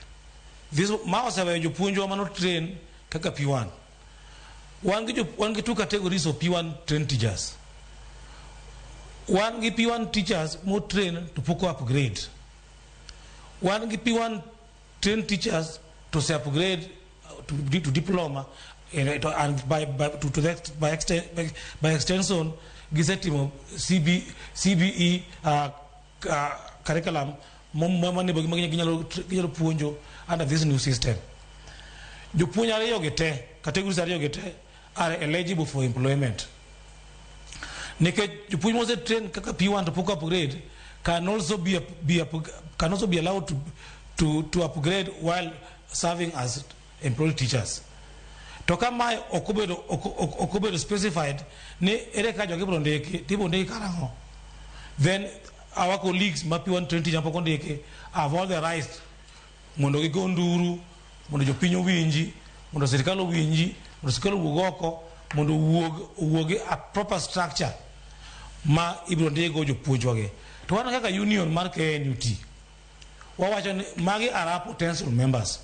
This ma oseweyo jopuonjwa mano train kaka P1. Wan gi two categories of P1 trained teachers. Wan gi P1 teachers mo train to pok upgrade. Wan gi P1 trained teachers to say upgrade to diploma and by extension gisetimo CBE curriculum ginyalo puonjo under this new system. Jopuonj ariyo gi te, categories ariyo gi te are eligible for employment. Nikech jopuonj mose train kaka P1 to pok upgrade can also be allowed to upgrade while serving as employed teachers. To ka mae ok obedo specified ni ere ka jogi ibiro ndiki, to ibiro ndiki karang'o, then our colleagues ma P1 trained teacher pok ondiki have all the rights mondo gigo nduru, mondo jopiny owinji, mondo sirikal owinji, mondo sirikal owuog oko, mondo owuog a proper structure ma ibiro ndikgo jopuonjwa gi. To wan kaka union mar KNUT, wawacho ni magi are our potential members.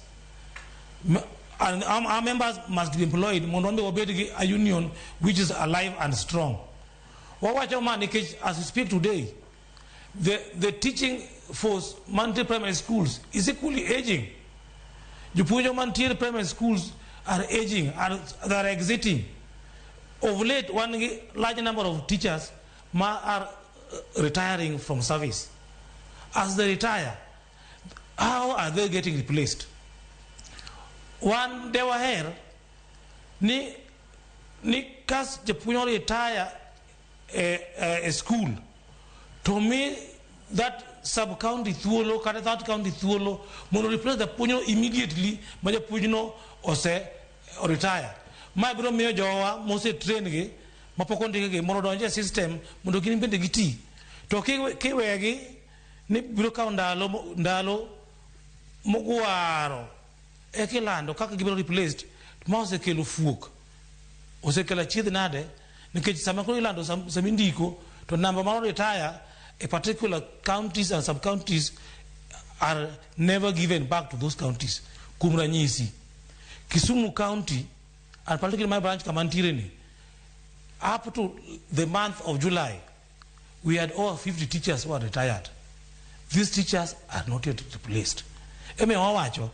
And our members must be employed mondo wambe wabed gi a union which is alive and strong. Wawacho ma nikech as we speak today, the teaching force mantie primary schools is equally aging. Jopuonj mantie primary schools are aging, they are exiting. Of late, one large number of teachers are retiring from service. As they retire, how are they getting replaced? One dewaher ni kas japuonj retire a school, to me that sub county thuolo kata that county thuolo mondo replace japuonj immediately ma japuonj no ose retire. Ma biro miyo jowa mose train gi mapok ondikgi mondo odonj e system mondo gin bende giti. To kiwegi ni biro kawo ndalo mogwaro ekilando kaka gibiro replaced, ma osekelo fuok, osekelo achiedh nade, nikech sama koro ilando sama indiko to namba mar retire a particular counties and sub counties are never given back to those counties. Kuom ranyisi, Kisumu County and particularly my branch kama ntiere ni, up to the month of July we had over 50 teachers who are retired. These teachers are not yet replaced. Eme wawacho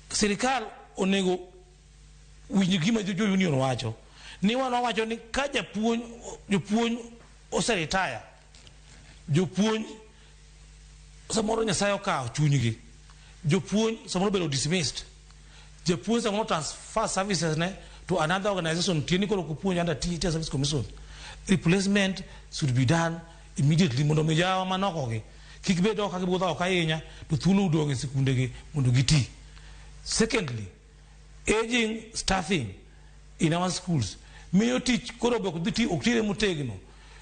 sirikal onego winj gima jo union wacho ni wan wawacho ni ka jopuonj ose retire, jopuonj samoro Nyasaye okawo chunygi, jopuonj samoro bedo dismissed, japuonj samoro transfer services ne to another organization, tieni koro ok opuonj under Teacher Service Commission. Replacement should be done immediately mondo mi jawa manoko gi kik bed oko ka gibudho oko ahinya to thuolo odong' e sikundegi mondo giti. Secondly, aging staffing in our schools miyo tich koro be ok tire motegno.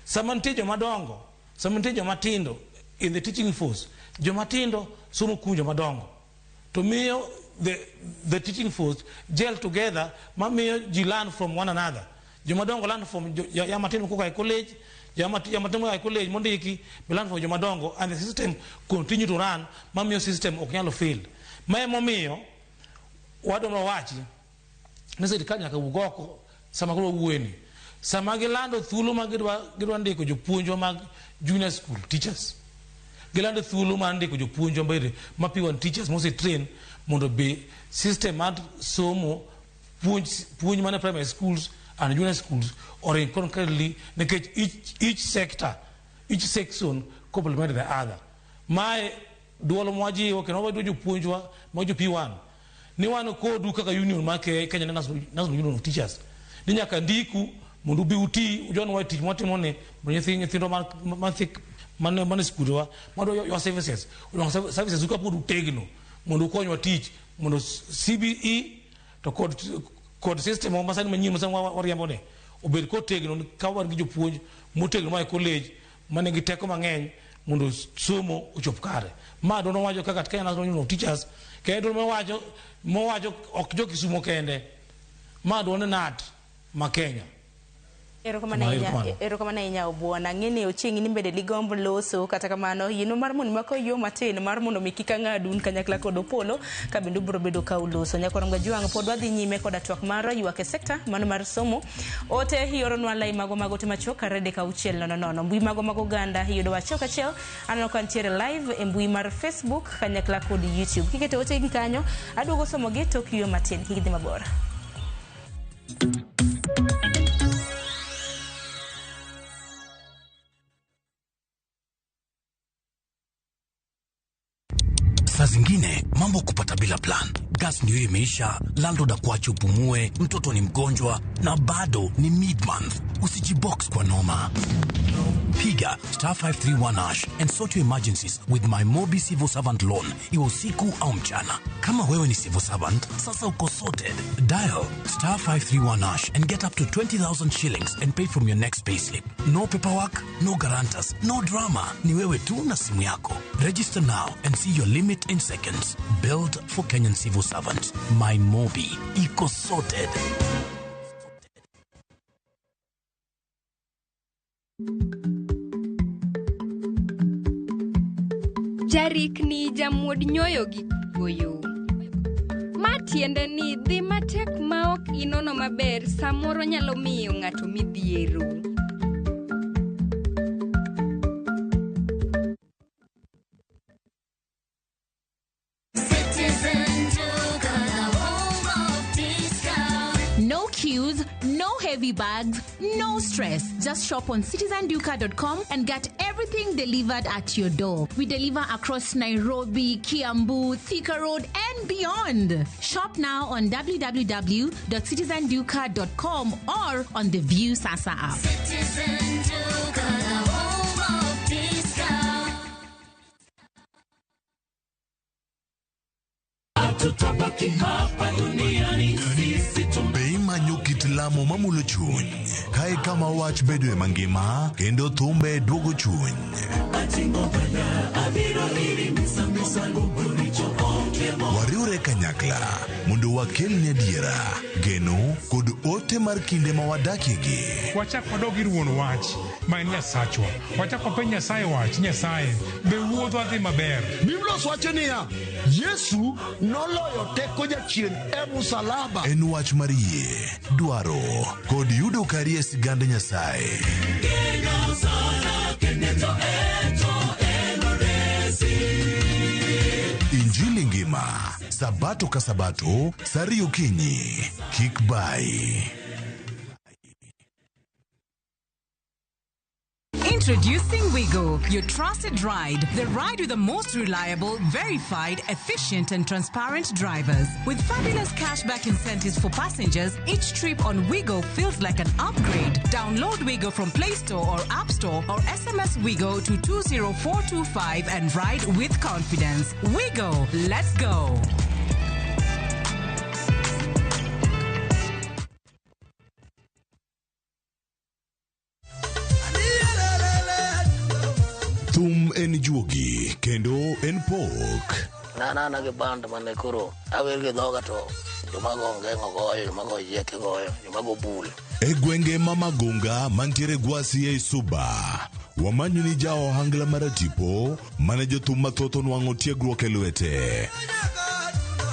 Sama nitie joma dongo, sama nitie joma tindo in the teaching force, joma tindo somo kuom joma dongo, to miyo the teaching force gel together, ma miyo ji learn from one another. Joma dongo learn from joma tindo koka e college, joma tindo koka e college mondiki be learn from joma dongo, and the system continue to run, ma miyo system ok nyalo fail. Ma emomiyo wadwa wachi ni sirikal nyaka wuog oko sama koro wawuoyeni. Sama gilando thuolo ma gidwa ndiko jopuonjwa mag junior school teachers, gilando thuolo mar ndiko jopuonjwa mbere ma P1 teachers mose train Mondo be system mar somo puonj puonj mana primary schools and junior schools oring concurrently nikech each sector, each section complement the other. Mae duolo mwajiwo kendo wabedo jopuonjwa ma jo P1 ni wan kodu kaka union mar Kenya National Union of Teachers ni nyaka ndiku mondo ubi uti ujoin tich mwatimo ni mondo nyithindwa man e skundewa madwa your services odong services kapod utegno mondo ukonywa tich mondo CBE to kod system masani manyien masani wariembo ni obed kotegno ka wan gi jopuonj motegno ma e college manigi teko mang'eny mondo somo ochop kare. Ma duol mawacho kaka Kenya National Union of Teachers kendo duol mawacho ok jo Kisumo kende ma duol KNUT ma Kenya. Erokamano ahinya, erokamano ahinya Obwona. Ang'e Ochieng' ni bende digomb loso kata kamano yieno mar mondo mako yo matin mar mondo mi kik ang'adu un kanyakla kod Opolo ka bende ubiro bedo ka uloso. Nyakwar Gajwang' pod wadhi nyime koda twak mar ywak e sekta mano mar somo. Ote ioronwa lai mago mag ote machuok kar 3 6 0 0. Mbui mago mag oganda iyudo 1 1. Aneno ka nitiere live e mbui mar Facebook kanyakla kod YouTube. Kiketo ote gi kanyo aduogo somogi tok yueyo matin. Kik idhi mabor. Saa zingine mambo kupata bila plan. Gas ndio imeisha, landlord akuache upumue, mtoto ni mgonjwa na bado ni mid month. Usijibox kwa noma. Piga *531# and sort your emergencies with my Mobi Civil Servant Loan, iwe usiku au mchana. Kama wewe ni civil servant, sasa uko sorted. Dial *531# and get up to 20,000 shillings and pay from your next payslip. No paperwork, no guarantors, no drama. Ni wewe tu na simu yako. Register now and see your limit in seconds. Build for Kenyan civil servants. My Mobi. Iko sorted. Jarikni jamuod nyoyo gi kuoyo. Ma tiende ni dhi matek ma ok inono maber samoro nyalo miyo ng'ato midhiero. Citizen Duka, the home of discount. No queues, no heavy bags, no stress. Just shop on citizenduka.com and get everything delivered at your door. We deliver across Nairobi, Kiambu, Thika Road, and beyond. Shop now on www.citizenduka.com or on the View Sasa app. Citizen Duka, the home of discount. Hatutabaki hapa duniani sisi. Be imanyo kit lamo mamulo chuny kae kama wach bedoe mangima kendo thumbe duogo chuny. Abiro iri misango boricho onge. Wariwre kanyakla mondo wakelni adiera, geno kod ote mar kinde ma wadakiegi. Wachak wadog ir wuon wach ma en Nyasachwa. Wachak wapenj Nyasaye wach, Nyasaye be wuodhwa dhi maber. Biblos wacho niya, Yesu noloyo teko jachien e musalaba. En wach mar yie, dwaro kod yudo kari e sigand Nyasaye. Geno sana keneto eto enoresi. Injili ngima, Sabato ka Sabato, sa 2 okinyi. Kik bai. Introducing Wigo, your trusted ride. The ride with the most reliable, verified, efficient, and transparent drivers. With fabulous cashback incentives for passengers, each trip on Wigo feels like an upgrade. Download Wigo from Play Store or App Store or SMS Wigo to 20425 and ride with confidence. Wigo, let's go. Thum en juogi kendo en pok. An gi band mane koro awer gi dhoga to joma go ongeng'o goyo, joma go yieke goyo, joma go bul. E gwenge ma Magunga mantiere Gwasi ei Suba, wamanyo ni ja ohangla maratipo mane jothum mathoth onwang'o tiegruok e lwete.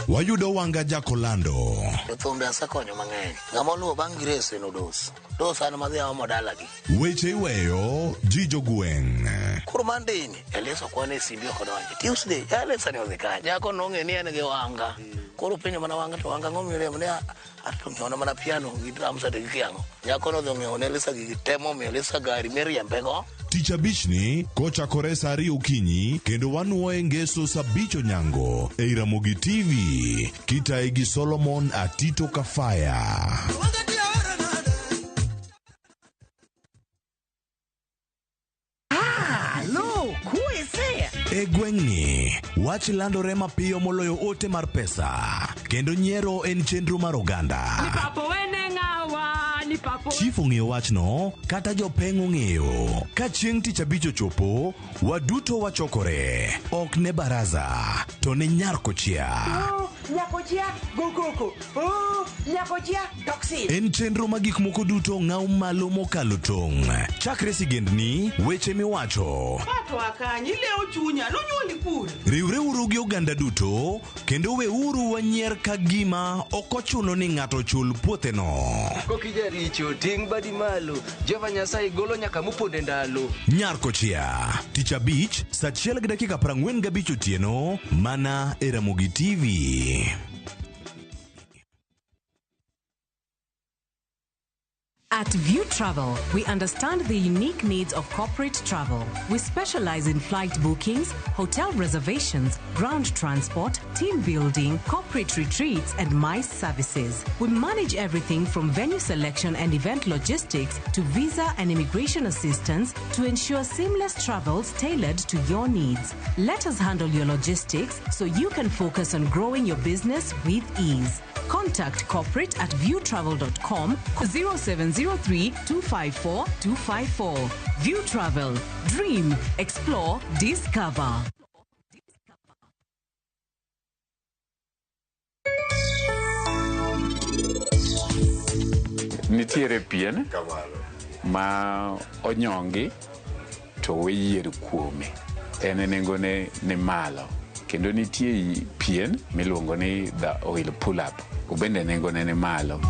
Wayudo Wanga Jakolando. Jothumbe asekonyo mang'eny. Ng'ama oluwo bang' Grace en Odos. Dos an madhi aomo dalagi. Weche iweyo ji jogweng'. Koro Monday ni, Elisa kwane e simbi ok odonji. Tuesday, Elisa ni odhi kanye? Nyako nong'e ni en gi Wanga. Koro penjo mana Wanga to Wanga ang'o miremo ni ato ng'iewona mana piano gi drums ati gi kiang'o. Nyako nodhi ong'iewo ne Elisa gigi te momiyo Elisa gari miriembego. Tich abichni kochakore saa 2 okinyi kendo wanuoye ngeso saa 5 onyango ei Ramogi TV kitaye gi Solomon Atito Kafaya. E gweng'ni, wach landore mapiyo moloyo ote mar pesa, kendo nyiero en chenro mar oganda. Chief ong'eyo wachno, kata jopeng' ong'eyo. Ka chieng' tich abich ochopo, waduto wachokore. Ok ne baraza, to ne nyar kochia. Nyakochia go koko. Oh, nyakochia toxin. En chenro ma gik moko duto ng'aw malo mokalo tong'. Chakre sigendni, weche miwacho. Pato akanyi leo chunya nonyuoli kure. Riwreuru gi oganda duto kendo weuru wanyier ka gima ok ochuno ni ng'ato chul puotheno. Kokijaricho ting' badi malo Jehova Nyasaye golo nyaka moponde ndalo. Nyar Kochia, tich abich, saa 1:45 otieno, mana e Ramogi TV. At View Travel, we understand the unique needs of corporate travel. We specialize in flight bookings, hotel reservations, ground transport, team building, corporate retreats, and MICE services. We manage everything from venue selection and event logistics to visa and immigration assistance to ensure seamless travels tailored to your needs. Let us handle your logistics so you can focus on growing your business with ease. Contact corporate at viewtravel.com 0703 254 254. View Travel. Dream, explore, discover. Nitiere pien ma onyongi to we yier kuome. En nengone ni malo. Kendo nitie pien miluongo ni the oil pull up. Obende nengone ni malo.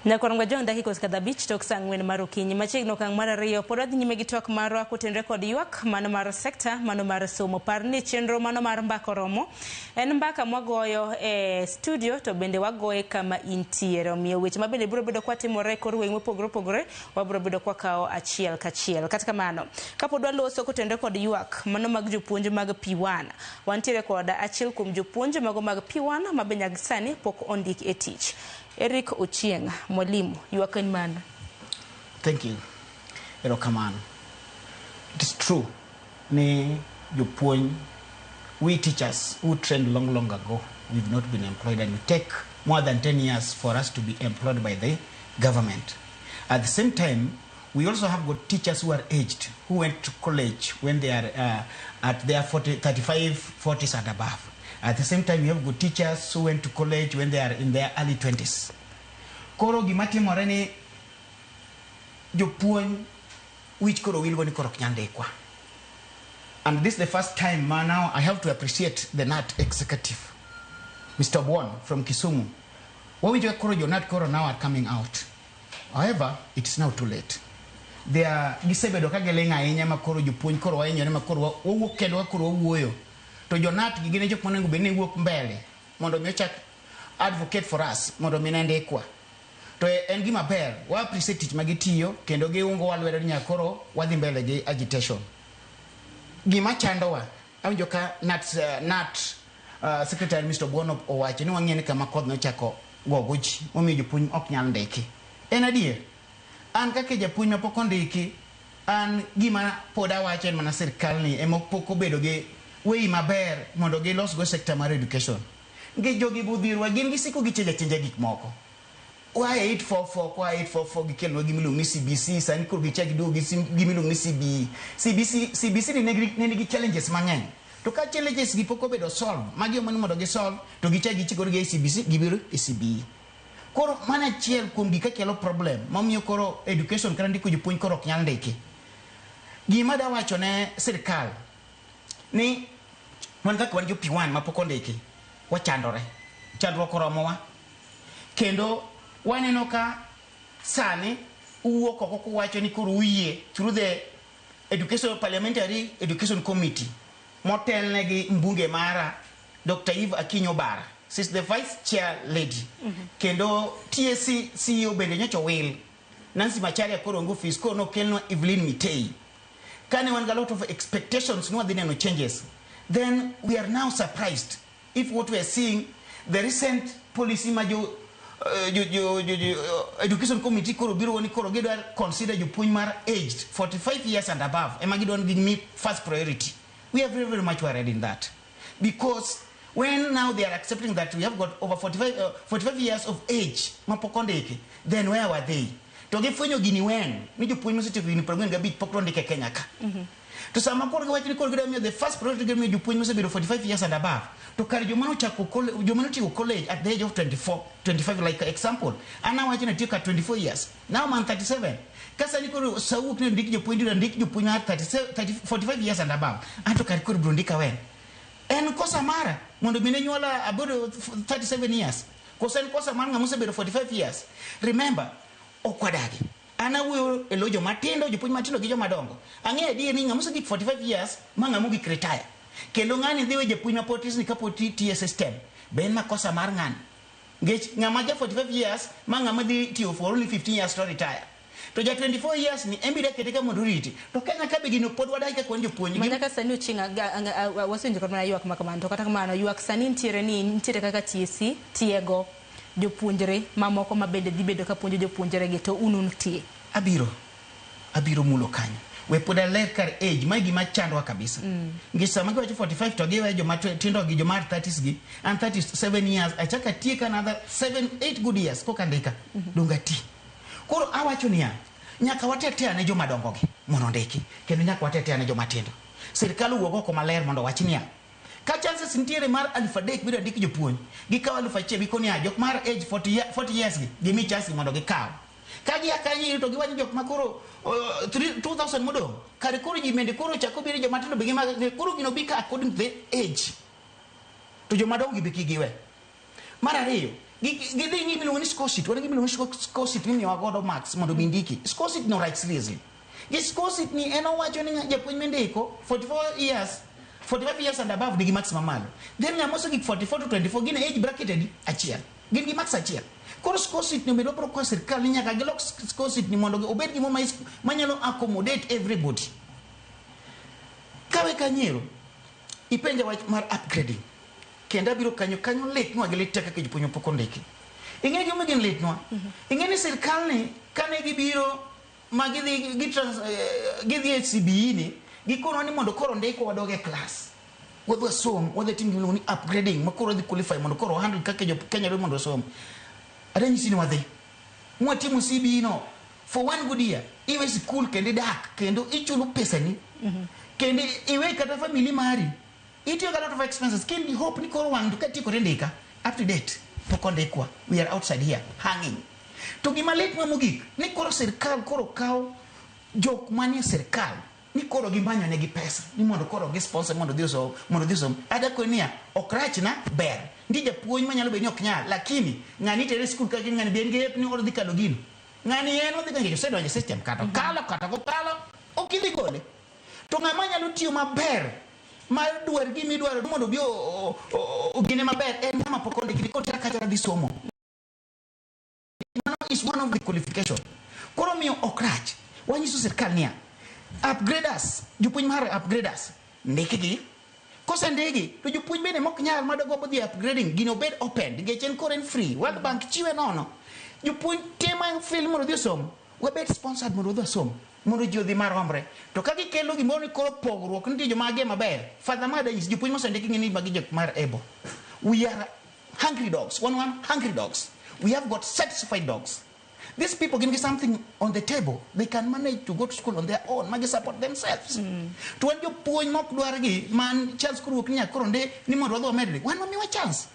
Nyakwar John dakika kadha abich tok saa 4 mar okinyi. Machiegni okang' mar ariyo pod wadhi nyime gi twak marwa kotenore kod ywak mano mar sekta mano mar somo. Par ni chenro mano mar mbaka oromo en mbaka mwagoyo e studio to bende wagoye kama intiere. Omiyo weche ma bende biro bedo kwatimore e kor gweng' mopogore opogore wabiro bedo kwakawo achiel kachiel. Kata kamano kapod waloso kotenore kod ywak mano mag jopuonj mag P1, wantiere kod achiel kuom jopuonj mago mag P1 ma be nyaka sani pok ondik e tich. Eric Ochieng, mwalimu, ywak en mano. Thank you. Erokamano. It is true ni jopuonj, we teachers who trained long, long ago, we've not been employed, and it take more than 10 years for us to be employed by the government. At the same time, we also have got teachers who are aged, who went to college when they are at their 40, 35, 40s and above. At the same time, we have good teachers who went to college when they are in their early 20s. Koro gima timore ni jopuonj wich koro wilgo ni koro ok nyal ndikwa. And this is the first time ma now I have to appreciate the KNUT executive, Mr. Obwon from Kisumu. Wawinjo ka koro jo KNUT koro now are coming out. However, it is now too late. They are gisebedo ka giling' ahinya ma koro jopuonj koro wahinyore ma koro wawuok kendwa koro wawuoyo. To jo KNUT gi gin e jok monego bed ni wuok mbele mondo mi ochak advocate for us mondo mi ne ndikwa. To en gima ber, wa appreciate tich ma gitiyo kendo giungo wa lwedo ni nyaka koro wadhi mbele gi agitation. Gima chandowa, awinjo ka KNUT Secretary Mr. Obwon owacho ni wang'e ni kama koth nochako gogo ji momiyo jopuonj ok nyal ndiki. En adier, an kaka japuonj mapok ondiki, an gima pod awacho en mana sirkal ni ema pok obedo gi wei maber mondo gilos go sector mar education. Nikech jogi bodhirwa, gin gisiko gichenjo achenja gik moko. Wa 844, kwa 844 gikelonwa gima iluongo ni CBC, sani koro gichak giduogo gi gima iluongo ni CBE. CBC ni ne nigi challenges mang'eny. To ka challenges gi pok obedo solve, magi omani mondo gi solve to gichak gichikore gi CBC gibiro e CBE. Koro mano achiel kuom gik kelo problem mamiyo koro education kata ndiko jopuonj koro ok nyal ndiki. Gima da wacho ne sirikal ni wan kaka wan jo P1 mapok ondiki wachandore, chandruok oromowa kendo waneno ka sani uwuok oko kuwacho ni koro uyie through the education parliamentary education committee motelne gi mbunge mara Dr. Eve Akinyi Obara, she's the vice chair lady. Kendo TSC CEO bende nyocha owil Nancy Macharia koro onge ofis koro nokelnwa Evelyn Mitei. Kane wan gi a lot of expectations ni wadhi neno changes, then we are now surprised if what we are seeing, the recent policy ma jo education committee koro biro ni koro gidwa consider jopuonj mar aged 45 years and above ema gidwa ni gimi first priority. We are very, very much worried in that, because when now they are accepting that we have got over 45 years of age mapok ondiki, then where were they? To gifwenyo gini when ni jopuonj mosetieko higni 45 pok nondike e Kenya ka. To sama koro giwacho ni koro gidwa miyo the first priority, gidwa miyo jopuonj mosebedo 45 years and above, to kare joma notieko college at the age of 24, 25, like example an awacho ni atieko at 24 years, now I'm 37. Ka sani koro sawuok ni ndik jopuonj, idwa ndik jopuonj mar 37, 30, 45 years and above, anto kare koro ibiro ndika when? En kosa mara mondo mi ne nyuola abedo 37 years, koso en kosa mar ng'ama osebedo 45 years? Remember, ok wadagi, an awuoyo e lo joma tindo, jopuonj matindo gi joma dongo. Ang'eyo adier ni ng'ama osegik 45 years ma ng'ama ogik retire, kendo ng'ani dhi we japuonj mapod tis ni kapod tiyo e system, be en makosa mar ng'ani? Nikech ng'ama ja 45 years ma ng'ama dhi tiyo for only 15 years to retire, to ja 24 years ni en bida kete ka mondo oriti. To Kenya ka be gino pod wadagi kaka wan jopuonj. Ma nyaka sani Ochieng' wasewinjo kata mana ywak ma kamano, to kata kamano ywak sani nitiere ni nitiere kaka TSC tiego jopuonjre mamoko ma bende dhi bedo ka puonjo jopuonjre gi, to un untie. Abiro mulo kanyo. We pod aler kar age ma gima chandwa kabisa. Nikech sama giwacho 45 to giweyo joma tindo gi joma 30s gi, an 37 years achako atieko another 7 8 good years koka ndika. Donge ati? Koro awacho niya, nyaka watetea ne joma dongo gi mondo ondiki, kendo nyaka watetea ne joma tindo. Sirikal owuok oko maler mondo owach niya, ka chances nitiere mar 3000 biro ndik jopuonj, gikawo 1000, gikoni niya, jok mar age 40 years gi gimi chance mondo gikaw. Ka gia kanyo to giwacho jok ma koro 2000 modong', kare koro ji bende koro chako biro, joma tindo be gima koro gino bi ka according to the age, to joma dongo gi be kik giwe. Mar ariyo, gidhi ng'i miluongo ni score sheet. Wan gi miluongo ni score sheet mimiyowa godo marks mondo mi ndiki. Score sheet no right seriously. Gi score sheet ni en owacho ni japuonj mindiko 44 years, 45 years and above nigi marks mamalo, then ng'ama osegik 44 to 24 gin age bracket adi? Achiel. Gin gi marks achiel. Koro score sheet ni omedo bro kwa sirikal ni nyaka gilok score sheet ni mondo obed gimo manyalo accommodate everybody. Kawe kanyiero ipenja wach mar upgrading, kendo abiro kanyo. Kanyo litnwa gi lit te kaka jopuonj pok ondiki. Ing'e gima gin litnwa? Ing'e ni sirikal ni kane gibiro ma gidhi gidhi e CBE ni gikonwa ni mondo koro ndikwa wadog e class, wadhi wasom, wadhi tim gimiluongo ni upgrading ma koro wadhi qualify mondo koro 100 kaka jo Kenya dwa mondo wasom. Adanyisi ni wadhi mwatimo CBE no for one good year, iwe sikul kendo idak kendo ichulo pesani kendo iwe kata family mari, itiyo ga lot of expenses kendo hope ni koro wang' to katieko ndika up to date pok ondikwa. We are outside here hanging. To gima litnwa mogik ni koro sirikal koro kawo jok manie sirikal ni koro gimanyo negi pesa ni mondo koro gi sponsor mondo dhi osom, mondo dhi osom. Adako niya, ok rach na ber ndi japuonj manyalo bedo ni ok nyal, lakini ng'ani itere e skul kaka ng'ani be en gi help ni odhi kalo gino, ng'ani en odhi kalo, osedonjo e system, kata okalo kata ok okalo ok idhi gole. To ng'ama nyalo tiyo maber mar dwar gima idwaro mondo obi gine maber en ng'ama pok ondiki kotera kata dhi somo. Mano is one of the qualification. Koro miyo ok rach wanyiso sirikal niya, upgraders, jopuonj mar upgraders ndikgi. Kosendigi to jopuonj bende mok nyal madogombo dhi upgrading, gino obed open nikech en koro en free. World Bank chiwe nono. Jopuonj te ma fail mondo odhi osom, wabed sponsored mondo odhi osom, mondo ji odhi maromre. To ka gikelo gimoro ni koro pogruok nitie joma age maber fadha ma danyis jopuonj mosendiki ng'e ni magi jok mar able. We are hungry dogs. One hungry dogs. We have got satisfied dogs. These people can get something on the table. They can manage to go to school on their own, magi support themselves. To wan jopuonj mok dwargi man chance koro wuok ni nyaka nde ni mondo wadhi wamedre. Wan wamiwa chance.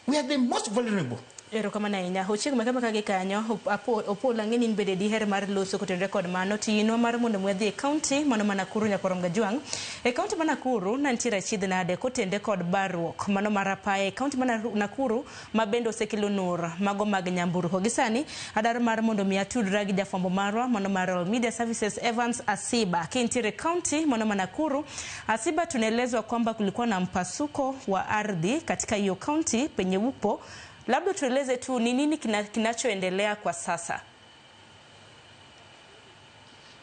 We are the most vulnerable. Erokamano ahinya. Ochieng' maka maka gi kanyo, Opolo ang'e ni in bende diher mar loso kotenore kod mano. Tiyinwa mar mondo mi wadhi e kaunti mano ma Nakuru Nyakorom Gajwang'. E kaunti ma Nakuru ne nitiere achiedh nade kotende kod barruok mano mar apaya e kaunti ma Nakuru ma bende osekelo nur mago mag nyamburko. Gi sani adwaro mar mondo mi atudra gi jafwambo marwa mano mar Royal Media Services Evans Asiba. Kintiere kaunti mano ma Nakuru, Asiba, tunaelezwa kwamba kulikuwa na mpasuko wa ardhi katika hiyo kaunti penye upo. Labda tueleze tu ni nini kinachoendelea kwa sasa.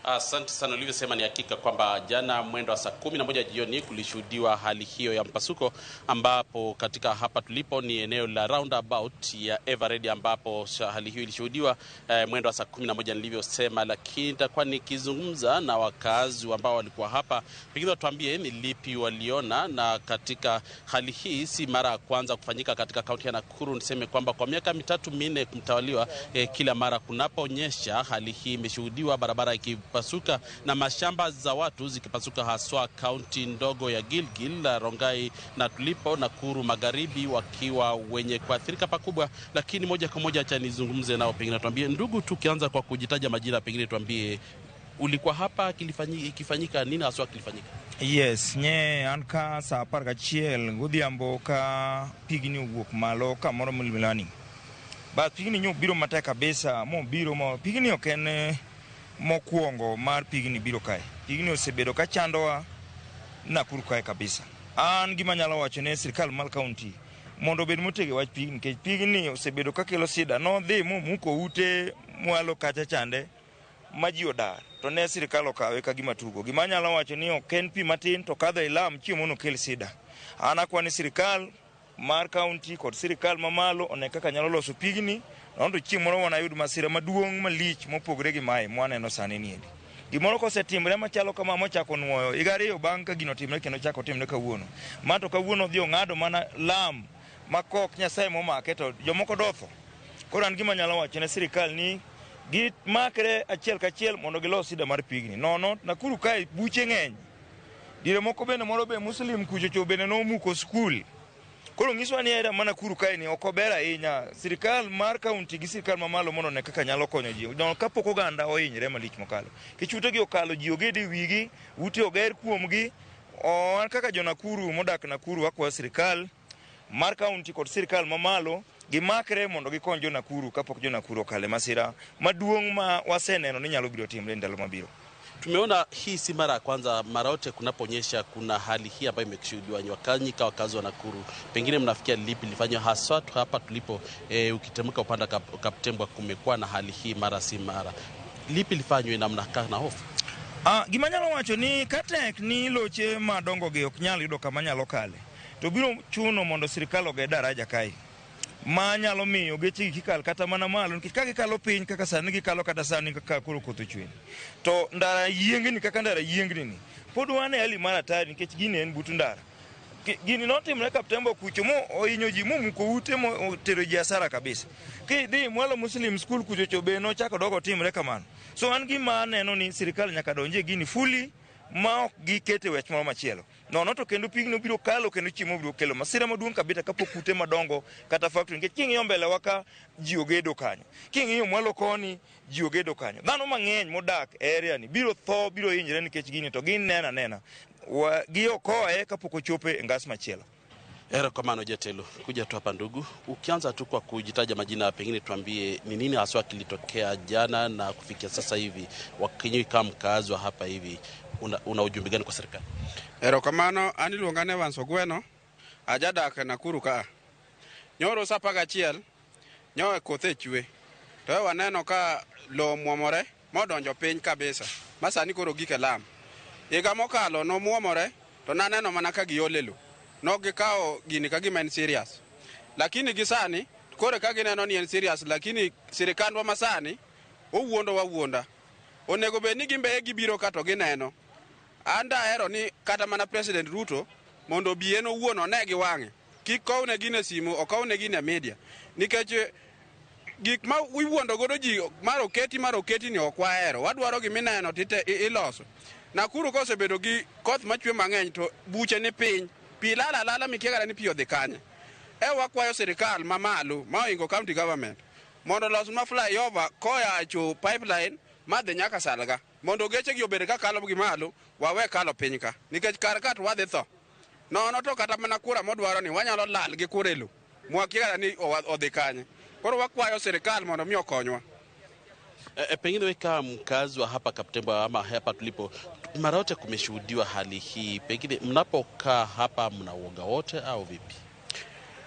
Asante sana. Ulivyosema ni hakika kwamba jana mwendo wa saa 11 jioni kulishuhudiwa hali hiyo ya mpasuko, ambapo katika hapa tulipo ni eneo la roundabout ya Eveready ambapo hali hiyo ilishuhudiwa mwendo wa saa 11 nilivyosema. Lakini nitakuwa nikizungumza na wakazi ambao walikuwa hapa, pengine watuambie ni lipi waliona. Na katika hali hii si mara ya kwanza kufanyika katika kaunti ya Nakuru. Niseme kwamba kwa miaka 3-4 mtawaliwa kila mara kunaponyesha hali hii imeshuhudiwa, barabara ikipasuka na mashamba za watu zikipasuka, haswa kaunti ndogo ya Gilgil, Rongai na tulipo Nakuru Magharibi wakiwa wenye kuathirika pakubwa. Lakini moja kwa moja acha nizungumze nao, pengine tuambie ndugu, tukianza kwa kujitaja majina, pengine tuambie ulikuwa hapa ikifanyika nini haswa kilifanyika? Yes, nye an ka saa 11 godhiambo ka pigni owuok malo kamoro milimilani. But pigni nyo biro matek kabisa, mo biro mo pigni ok en mokwongo mar pigni biro kae. Pigni osebedo ka chandowa Nakuru kae kabisa. An gima anyalo wacho ne sirkal mar kaunti mondo obed motego wach pigni, nikech pigni osebedo ka kelo sida. Nodhi momuko ute mwalo kacha chande ma ji odar, to ne sirkal okawe ka gima tugo. Gima anyalo wacho ni ok en pi matin to kadho e lam chiemo nokel sida. An akwa ni sirkal mar kaunti kod sirkal mamalo one kaka nyalo loso pigni mondo chieng' moro wanayud masira maduong' malich mopogore gi mae mwaneno sani niendi. Gimoro kosetimre machalo kama mochako nuoyo higa 2 bang' ka gino timre kendo chako timre kawuono. Ma to kawuono odhi ong'ado mana lam makok Nyasaye momake to jomoko dotho. Koro an gima anyalo wacho ne sirkal ni gimakre achiel kachiel mondo gilos sida mar pigni. Nono Nakuru kae buche ng'eny. Dire moko bende moro be Muslim kuchocho bende nomuko skul. Koro nyiswa ni era mana Nakuru kae ni ok ober ahinya. Sirkal mar kaunti gi sirkal mamalo mondo ne kaka nyalo konyo ji. No kapok oganda ohinyre malich mokalo. Nikech utegi okalo ji ogede wigi, ute oger kuomgi. An kaka jo Nakuru modak Nakuru akwayo sirkal mar kaunti kod sirkal mamalo gimakre mondo gikony jo Nakuru kapok jo Nakuru okale masira maduong' ma waseneno ni nyalo biro timre ndalo mabiro. Tumeona hii si mara ya kwanza, mara yote kunaponyesha kuna hali hii ambayo imeshuhudiwa. Nyakanyika wakazi wa Nakuru, pengine mnafikia lipi lifanywa haswa hapa tulipo? Ukitemka upanda Kaptembwa kumekuwa na hali hii mara si mara. Lipi lifanywe na mnakaa na hofu? Gima anyalo wacho ni katek ni loche madongo gi ok nyal yudo kama nyalo kale, to biro chuno mondo sirkal oger daraja kae ma nyalo miyo geche gi kikal kata mana malo, nikech ka gikalo piny kaka sani gikalo kata sani kaka koro koth ochwe, to ndara yiengni kaka ndara yiengni ni pod wan e hali mar hatari, nikech gini en but ndara. Gini notimre Kaptembwa kucho mo ohinyo ji momuko ute motero ji hasara kabisa. Kidhi mwalo Muslim school kucho be nochako dogo timre kamano. So an gima aneno ni sirkal nyaka donje gini fully ma ok gikete wach moro machielo. Nono to kendo pigno biro kalo kendo chiemo biro kelo masira maduong' kabisa kapok ute madongo kata factory, nikech king'iyo mbele wa ka ji ogedo kanyo, king'iyo mwalo koni ji ogedo kanyo. Dhano mang'eny modak e area ni biro tho, biro hinyre nikech gini, to gin nena nena giokoe kapok ochopo e ngas machielo. Erokamano jatelo. Kuja tu hapa ndugu, ukianza tu kwa kujitaja majina, pengine tuambie ni nini haswa kilitokea jana na kufikia sasa hivi, wakinyi kama mkazi wa hapa hivi, una ujumbe gani kwa serikali? Erokamano, an iluonga ni Evans Ogweno, ajadak Nakuru ka. Nyoro saa 11 nyowe koth e chwe, to waneno ka lowo muomore modonjo piny kabisa, ma sani koro gik e lam. Higa mokalo nomuomore to naneno mana ka giole lo. Nok gikawo gini ka gima en serious. Lakini gi sani koro ka gineno ni en serious, lakini sirikandwa masani owuondo wawuonda. Onego bed ni gimbe gibiro ka to gineno. An dahero ni kata mana President Ruto mondo obi en owuon one gi wang'e. Kik kowne gini e simu, okowne gini e media. Nikech Gik ma iwuondo godo ji mar oketi ni ok wahero. Wadwaro gimineno tite iloso. Nakuru kosebedo gi koth machwe mang'eny to buche ni piny. Pi lala alala mikia kata ni pi odhi kanye. E wakwayo sirikal mamalo ma oingo county government mondo olos ma flyover koa cho pipeline madhi nyaka Salga mondo geche gi obed ka kalo gi malo wawe kalo piny ka nikech kar ka to wadhi tho. Nono to kata mana kura modwaro ni wanyalo lal gi kura e lo mwakia kata ni odhi kanye. Koro wakwayo sirikal mondo mi okonywa. Pengine wewe kama mkazi wa hapa Kaptembwa ama hapa tulipo, mara yote kumeshuhudiwa hali hii, pengine mnapokaa hapa mna uoga wote au vipi?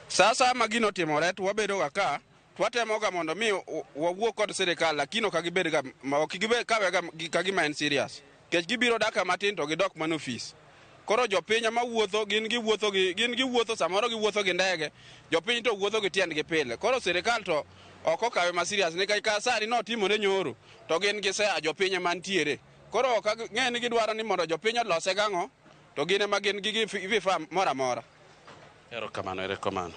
Sasa ma gino timore to wabedo ga ka watemoga mondo mi wawuo kod sirikal lakini ok gibed ga ok gibed kawe ga ka gima en serious. Nikech gibiro daka matin to gidok mana ofis. Koro jopiny ma wuotho gin giwuotho gi gin giwuotho samoro giwuotho gi ndege, jopiny to wuotho gi tiendgi pile. Koro sirikal to ok okawe ma serious nikech ka sani notimore nyoro to gin gisea jopiny mantiere. Koro ok ng'e ni gidwaro ni mondo jopiny olose gang'o to gin ema gin gi vifaa moro amora. Erokamano, erokamano.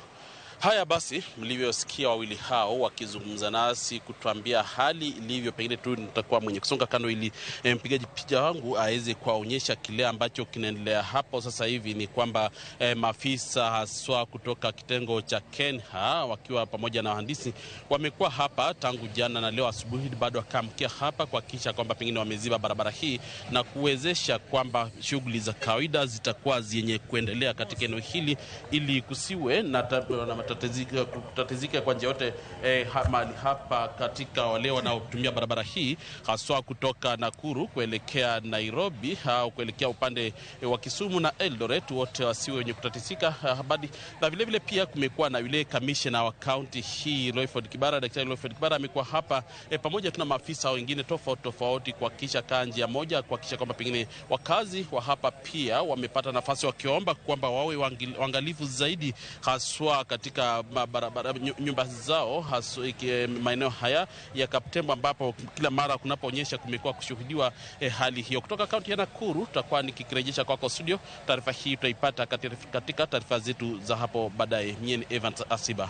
Haya basi, mlivyosikia wawili hao wakizungumza nasi kutuambia hali ilivyo, pengine tu nitakuwa mwenye kusonga kando ili mpigaji picha wangu aweze kuwaonyesha kile ambacho kinaendelea hapo sasa hivi. Ni kwamba maafisa haswa kutoka kitengo cha KENHA wakiwa pamoja na wahandisi wamekuwa hapa tangu jana na leo asubuhi bado wakaamkia hapa kuhakikisha kwamba pengine wameziba barabara hii na kuwezesha kwamba shughuli za kawaida zitakuwa zenye kuendelea katika eneo hili ili kusiwe na kutatizika kwa njia yote mahali hapa katika wale wanaotumia barabara hii haswa kutoka Nakuru kuelekea Nairobi au kuelekea upande wa Kisumu na Eldoret, wote wasiwe wenye kutatizika. Na vile vile pia kumekuwa na yule kamishna wa county hii Loyford Kibara, Daktari Loyford Kibara amekuwa hapa pamoja tuna maafisa wengine tofauti tofauti kuhakikisha njia moja, kuhakikisha kwamba pengine wakazi wa hapa pia wamepata nafasi, wakiomba kwamba wawe waangalifu zaidi haswa katika barabara nyumba zao haswa maeneo haya ya Kaptembwa ambapo kila mara kunapoonyesha kumekuwa kushuhudiwa hali hiyo. Kutoka kaunti ya Nakuru tutakuwa nikikirejesha kwako studio. Taarifa hii tutaipata katika taarifa zetu za hapo baadaye. Mimi ni Evans Asiba.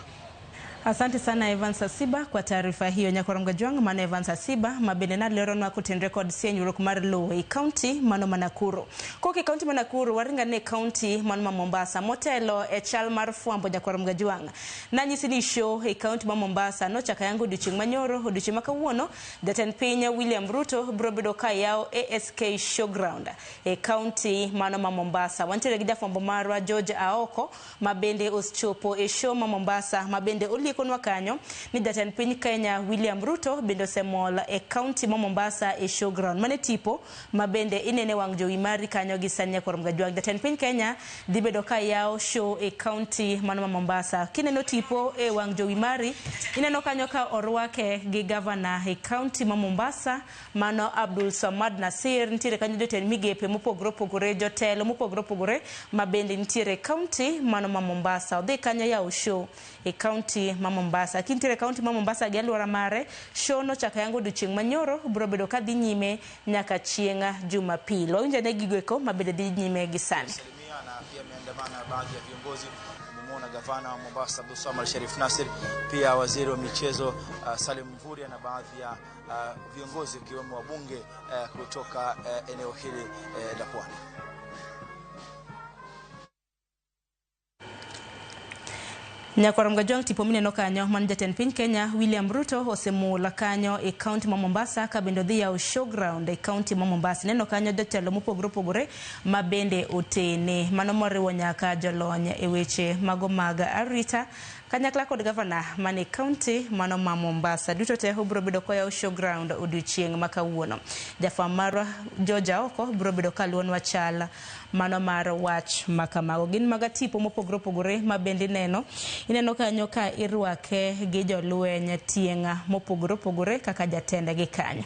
Asante sana Evans Asiba kwa taarifa hiyo. Nyakoronga Jwang mano Evans Asiba mabende na leronwa kuten record sienyruok mar lowo e county mano ma Nakuru. Koke county ma Nakuru waringa ne county mano ma Mombasa motelo e chal mar fwambo. Nyakoronga Jwang nanyisi ni show e county ma Mombasa nochako yango odiochieng' manyoro. Odiochieng' ma kawuono jatend piny William Ruto biro bedo ka yawo ASK Showground e county mano ma Mombasa. Wantiere gi jafwambo marwa George Aoko mabende osechopo e show ma Mombasa mabende olikonwa kanyo ni jatend piny Kenya William Ruto bende osemol e county ma Mombasa e showground. Mane tipo mabende inene wang' jowi mari kanyo gi sani Nyakoronga Jwang. Jatend piny Kenya dhi bedo ka yawo show e county mano ma Mombasa. Kineno tipo e wang' jowi mari ineno kanyo ka orwake gi governor e county ma Mombasa mano Abdul Samad Nasir. Nitiere kanyo jotend migepe mopogore opogore, jotelo mopogore opogore mabende nitiere e county mano ma Mombasa. Odhi kanyo yawo show e county ma Mombasa. Kintiere county ma Mombasa gi alwora mare, show nochako yango odiochieng' manyoro biro bedo ka dhi nyime nyaka chieng' Jumapil. Wawinjo ne gigo eko mabende dhi nyime gi sani. Na pia ameandamana baadhi ya viongozi. Umemuona gavana wa Mombasa Abdul Samad Sharif Nasir, pia waziri wa michezo Salim Mvurya na baadhi ya viongozi wakiwemo wabunge kutoka eneo hili la Pwani. Nyakoronga Jwang tipo mineno kanyo man jatend piny Kenya William Ruto osemula kanyo e county ma Mombasa ka bende odhi yawo showground e county ma Mombasa. Neno kanyo jotelo mopogore opogore ma bende otene, mano moriwo nyaka jolony e weche mago mag arita kanyakla kod gavana mane county mano ma Mombasa. Duto te obiro bedo koyawo showground odiochieng' ma kawuono. Jafwambo marwa George Aoko biro bedo kaluonwa chal mano mar wach makamago. Gin maga tipo mopogore opogore ma bende ineno. Ineno kanyo ka irwake gi jolweny tieng' mopogore opogore kaka jatendgi kanyo.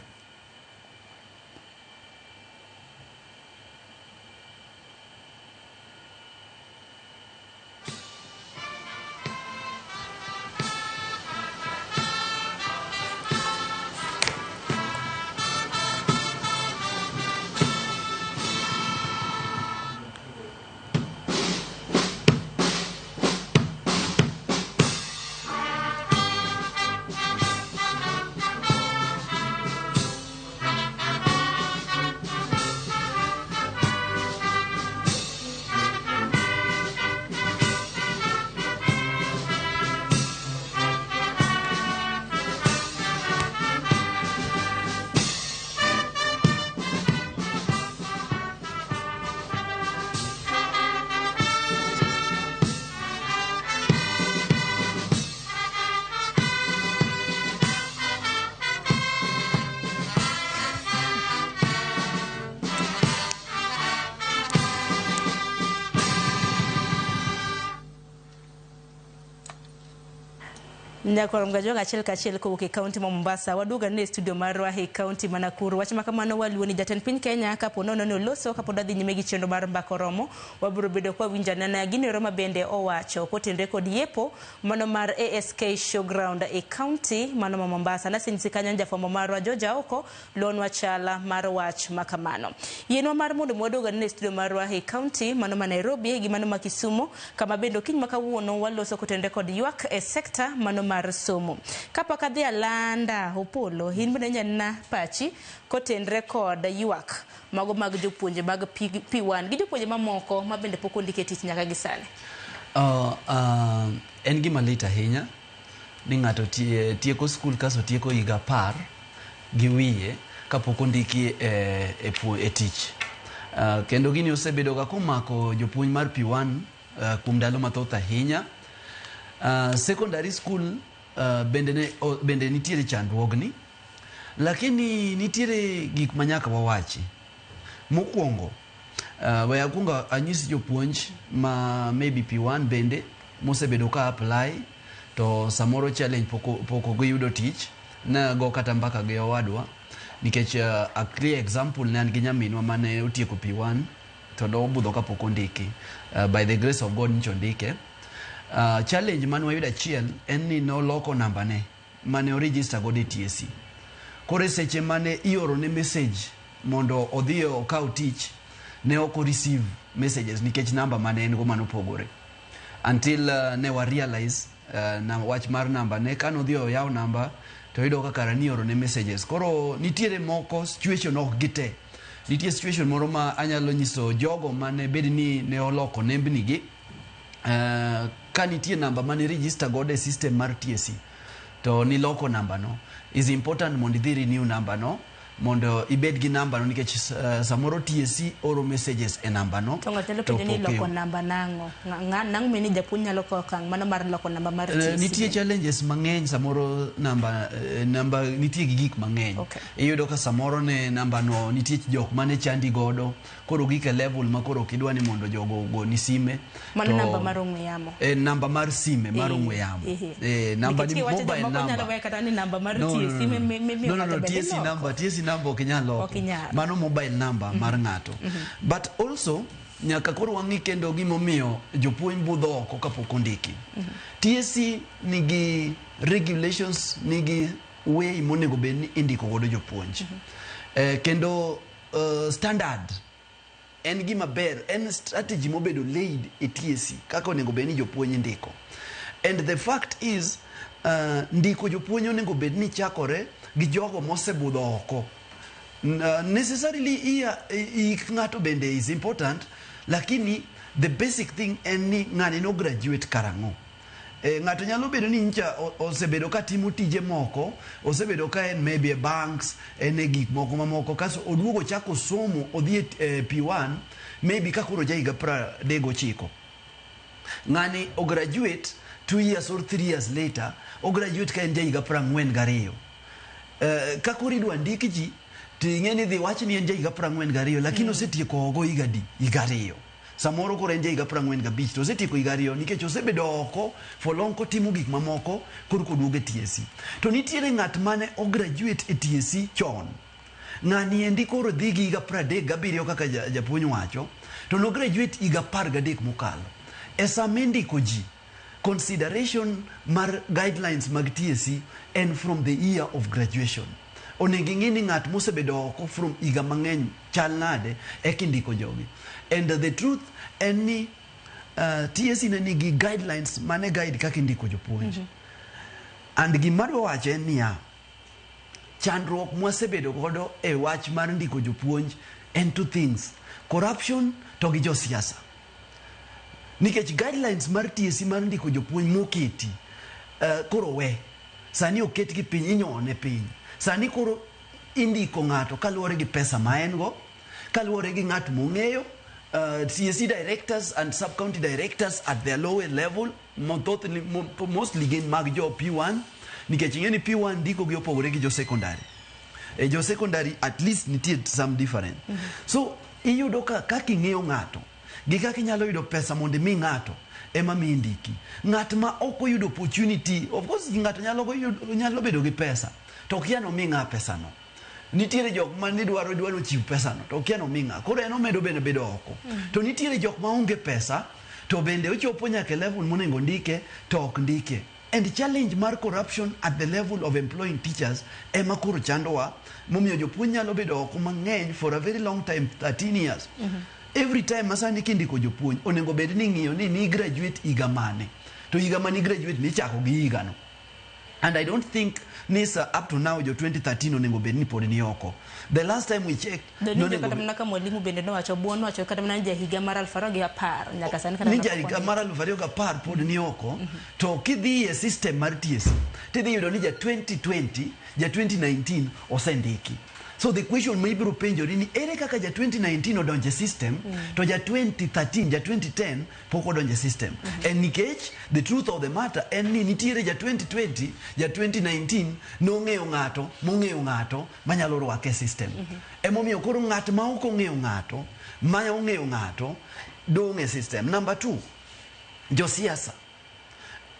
Nyakorom Gajwang' achiel kachiel kowuok e kaunti ma Mombasa. Waduogo ane e studio marwa e kaunti ma Nakuru. Wach ma kamano waluwo ni jatend piny Kenya kapo nono ni oloso kapod adhi nyime gi chenro mar mbaka oromo. Wabiro bedo kwa winjo anena gino ero ma bende owacho kotenore kod yepo mano mar ASK Showground e kaunti mano ma Mombasa. Nasenyisi kanyo ni jafwambo marwa George Aoko luonwa chala mar wach ma kamano. Yienwa mar mondo mi waduog ane e studio marwa e kaunti mano ma Nairobi gi mano ma Kisumu kama bende okinyi ma kawuono waloso kotenore kod ywak e sekta mano mar somo. Kapok adhi alanda Opolo, in bende nyanna pachi kotenre kod ywak mago mag jopuonje mag P1 gi jopuonje mamoko ma bende pok ondiki e tich nyaka gi sani. En gima lit ahinya ni ng'ato tieko skul kaso tieko higa 10 gi wiye kapok ondiki e tich. Kendo gini osebedo ga komako jopuonj mar P1 kuom ndalo mathoth ahinya. Secondary school bende nitiere chandruogni, lakini nitiere gik ma nyaka wawachi. Mokwongo, we akwongo anyis jopuonj ma maybe P1 bende mosebedo ka apply to samoro challenge pok giyudo tich. Nago kata mbaka gi owadwa nikech a clear example ne an gi nyaminwa mane otieko P1 to nobudho kapok ondiki. By the grace of God nyocha ondike. Challenge mane wayudo achiel en ni noloko namba ne mane oregister godo e TSC. Koro e seche mane iorone message mondo odhi okaw tich, ne ok o receive messages nikech namba mane en go manopogore. Until ne wa realize na wach mar namba ne kane odhi oyaw namba to oyudo ka kara ni iorone messages. Koro nitiere moko situation ok gite. Nitie situation moro ma anyalo nyiso jogo mane bed ni ne oloko nembni gi. Ka nitie namba mane register godo e system mar TSC to niloko namba no, is important mondo idhi renew namba no mondo ibed gi namba no nikech samoro TSC oro messages e namba no. To ng'ato nyalo penjo ni loko namba nang'o? Nang'o mi ni japuonj nyalo kawo okang' mano mar loko namba mar TSC? Nitie challenges mang'eny samoro namba nitie gi gik mang'eny. Iyudo ka samoro ne namba no nitie jok mane chandi godo, koro gik e level ma koro ok idwa ni mondo jogo ogoni sime. Mano namba mar ong'we yamo. Namba mar sime mar ong'we yamo. Namba ni mobile number. Nyalo weyo kata ni namba mar TSC No, no, no, TSC number, TSC number ok inyal loko. Mano mobile number mar ng'ato. But also nyaka koro wang'i kendo gimomiyo jopuonj budho oko kapok ondiki. TSC nigi regulations, nigi way monego bed ni indiko godo jopuonj. Kendo standard en gima ber, en strategy mobedo laid e TSC kaka onego bed ni jopuonj indiko. And the fact is ndiko jopuonj onego bed ni chakore gi jogo mosebudho oko. Necessarily ik ng'ato bende is important, lakini the basic thing en ni ng'ani no graduate karang'o. Ng'ato nyalo bedo ni ncha osebedo ka timo tije moko, osebedo ka en maybe e banks, en e gik moko mamoko, kaso oduogo chako somo odhi e P1 maybe ka koro ja higa 39. Ng'ani o graduate 2 years or 3 years later, o graduate ka en ja higa 42. Ka koro idwa ndik ji to ing'e ni dhi wach ni en ja higa 42, lakini osetieko ogo higa di? Higa 2. Samoro koro en ja higa 45 to osetieko higa 2 nikech osebedo oko for long kotimo gik mamoko koro koduogo e TSC. To nitiere ng'at mane o graduate e TSC chon. Ng'ani endi koro dhi gi higa 37 kaka japuonj wacho, to no graduate higa 13 mokalo. E sama indiko ji, consideration mar guidelines mag TSC en from the year of graduation. Onego ing'e ni ng'at mosebedo oko from higa mang'eny chal nade eka indiko jogi. And the truth en ni TSC ne nigi guidelines mane guide kaka indiko jopuonj. And gima adwa wacho en niya, chandruok mwasebedo godo e wach mar ndiko jopuonj en two things: corruption to gi josiasa. Nikech guidelines mar TSC mar ndiko jopuonj moketi koro we sani oketgi piny, inyone piny. Sani koro indiko ng'ato kaluwore gi pesa ma en go, kaluwore gi ng'at mong'eyo. TSC directors and sub-county directors at their lower level mostly gin mag jo P1, nikech ing'e ni P1 ndiko gi opogore gi jo secondary. E jo secondary at least nitie some different. So iyudo ka kaka ing'eyo ng'ato gi kaka inyalo yudo pesa mondo imi ng'ato ema mi ndiki. Ng'at ma ok oyudo opportunity, of course ng'ato nyalo bedo gi pesa to okia nomi ng'a pesano. Nitiere jok ma nidwaro dwaro chiw pesano to okia nomi ng'a, koro en omedo bende bedo oko. To nitiere jok ma onge pesa to bende ochopo nyaka e level monego ndike to ok ndike. And challenge mar corruption at the level of employing teachers ema koro chandowa, momiyo jopuonj nyalo bedo oko mang'eny for a very long time, 13 years. Every time masani kindiko jopuonj, onego bed ni ing'iyo ni graduate higa mane, to higa mani graduate ni ichako gi higano. And I don't think ni sa up to now jo 2013 onego bed ni pod ni oko. The last time we checked, Donjo nonego kata mana ka mwalimu bende nowacho buon nowacho kata mana ni jahiga mar 2010 nyaka sani kata ni mana jahiga pok mar 2010 pod ni oko. To kidhi e system mar TSC, tidhi yudo ni ja 2020, ja 2019 osendiki. So the question ma ibiro penjori ni ere kaka ja 2019 odonjo e system to ja 2013, ja 2010 pok odonjo e system? En nikech the truth of the matter en ni nitiere ja 2020, ja 2019 nong'eyo ng'ato mong'eyo ng'ato manyalo rwake e system. Emomiyo koro ng'at ma ok ong'eyo ng'ato ma ong'eyo ng'ato dong' e system. Number two, josiasa.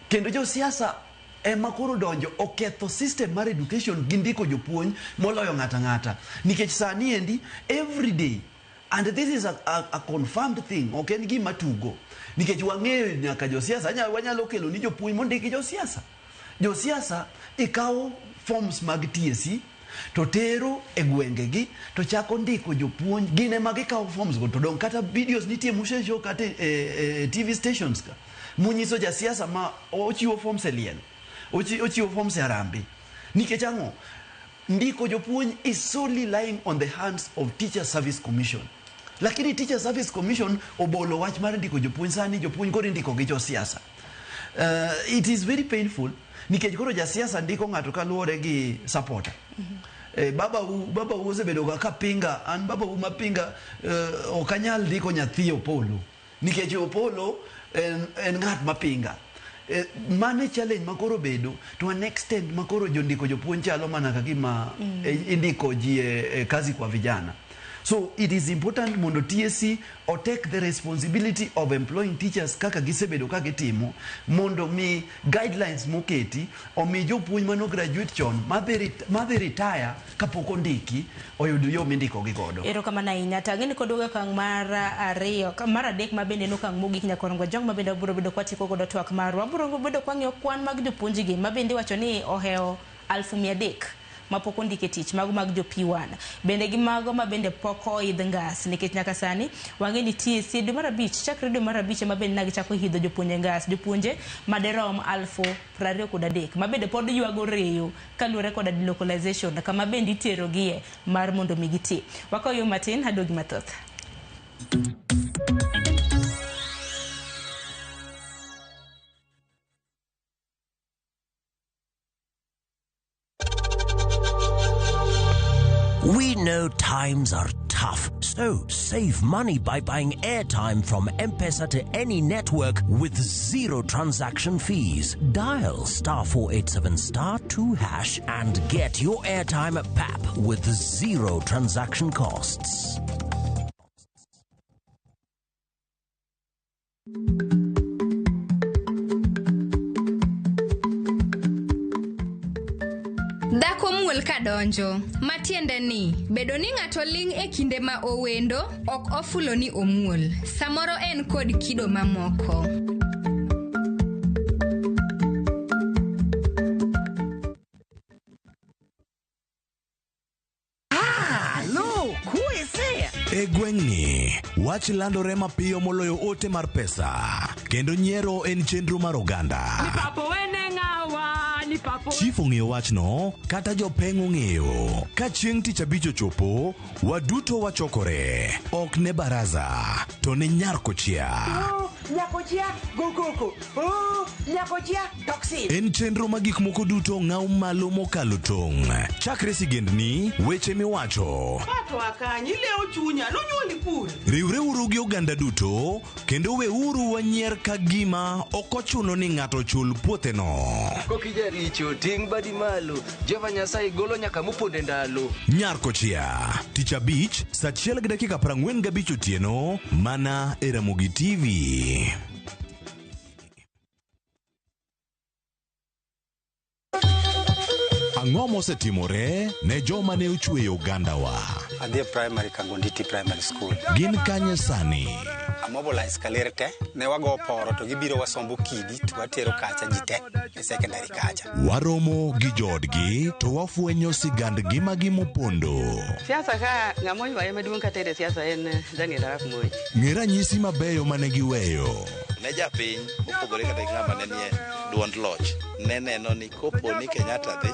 Kendo josiasa ema koro donjo oketho system mar education gi ndiko jopuonj moloyo ng'ata ng'ata. Nikech sani endi every day, and this is a confirmed thing, ok en gima tugo. Nikech wang'eyo nyaka josiasa, wanyalo kelo ni jopuonj mondiki josiasa. Josiasa ikawo forms mag TSC to tero e gwengegi to chako ndiko jopuonj, gin ema gikawo forms go. To dong' kata videos nitie museshow kata e TV stations ka munyiso jasiasa ma ochiwo forms e liel, ochiwo forms e harambee. Nikech ang'o? Ndiko jopuonj is solely lying on the hands of Teacher Service Commission. Lakini Teacher Service Commission obolo wach mar ndiko jopuonj. Sani jopuonj koro indiko gi josiasa. It is very painful nikech koro jasiasa ndiko ng'ato kaluwore gi supporter. Baba u osebedo ga kapinga, an baba u mapinga, ok anyal ndiko nyathi Opolo nikech Opolo en ng'at mapinga. Mano e challenge ma koro bedo to an extent ma koro jondiko jopuonj chalo mana ka gima indiko ji e kazi kwa vijana. So it is important mondo TSC o take the responsibility of employing teachers kaka gisebedo ka gitimo, mondo mi guidelines moketi omi jopuonj mano graduate chon madhi retire kapok ondiki oyud yo mindiko gi godo. Erokamano ahinya. To ang'e ni kod okang' mar ariyo, mar adek ma bende en okang' mogik nyakorongo jong ma bende wabiro bedo kwatieko godo twak marwa. Wabiro bedo kwang'iyo kwan mag jopuonjgi ma bende iwacho ni ohewo 300,000 mapok ondike tich, mago mag jo P1 bende gi mago ma bende pok oidh ngas, nikech nyaka sani wang'e ni TSC dwe mar abich, chakre dwe mar abich ema bende nagichako hidho jopuonje ngas, jopuonje maderom 23,000 ma bende pod ywago reyo kaluwore koda delocalization kama bende iterogie mar mondo mi giti. Wakaw yo matin aduogi mathoth. We know times are tough, so save money by buying airtime from M-Pesa to any network with zero transaction fees. Dial star 487 star 2# and get your airtime at PAP with zero transaction costs. Dhako muol ka donjo, matiende ni bedo ni ng'ato ling' e kinde ma owendo ok ofulo ni omuol. Samoro en kod kido mamoko. Halo, kuesea. E gweng'ni, wach landore mapiyo moloyo ote mar pesa, kendo nyiero en chenro mar oganda. Papo wene ng'awa ni papo. Chief ong'eyo wachno, kata jopeng' ong'eyo. Ka chieng' tich abich ochopo, waduto wachokore. Ok ne baraza, to ne nyar kochia. Oh, nyakochia go koko. Oh, nyakochia toxin. En chenro ma gik moko duto ng'aw malo mokalo tong'. Chakre sigendni, weche miwacho. Pato akanyi lewo chunya nonyuoli kure. Riwreuru gi oganda duto, kendo weuru wanyier ka gima ok ochuno ni ng'ato chul puotheno. Kokijaricho ting' badi malo, Jehova Nyasaye golo nyaka moponde ndalo. Nyar kochia, tich abich, saa 1:45 otieno, mana e Ramogi TV. Ang'o mosetimore ne joma ne ochweyo ogandawa? Adhi e primary Kangonditi Primary School. Gin kanye sani? Amobilize kaler te, ne wago poro to gibiro wasombo kidi to watero kacha ji te e secondary kacha. Waromo gi joodgi to wafwenyo sigand ngimagi mopondo. Siasa ka ng'ama oywaye maduong' katere siasa en Daniel Arap Moi. Ng'e ranyisi mabeyo mane giweyo. Ne japiny mopogore kata gi ng'ama ne nie duond loch ne neno ni kopo ni Kenyatta dhi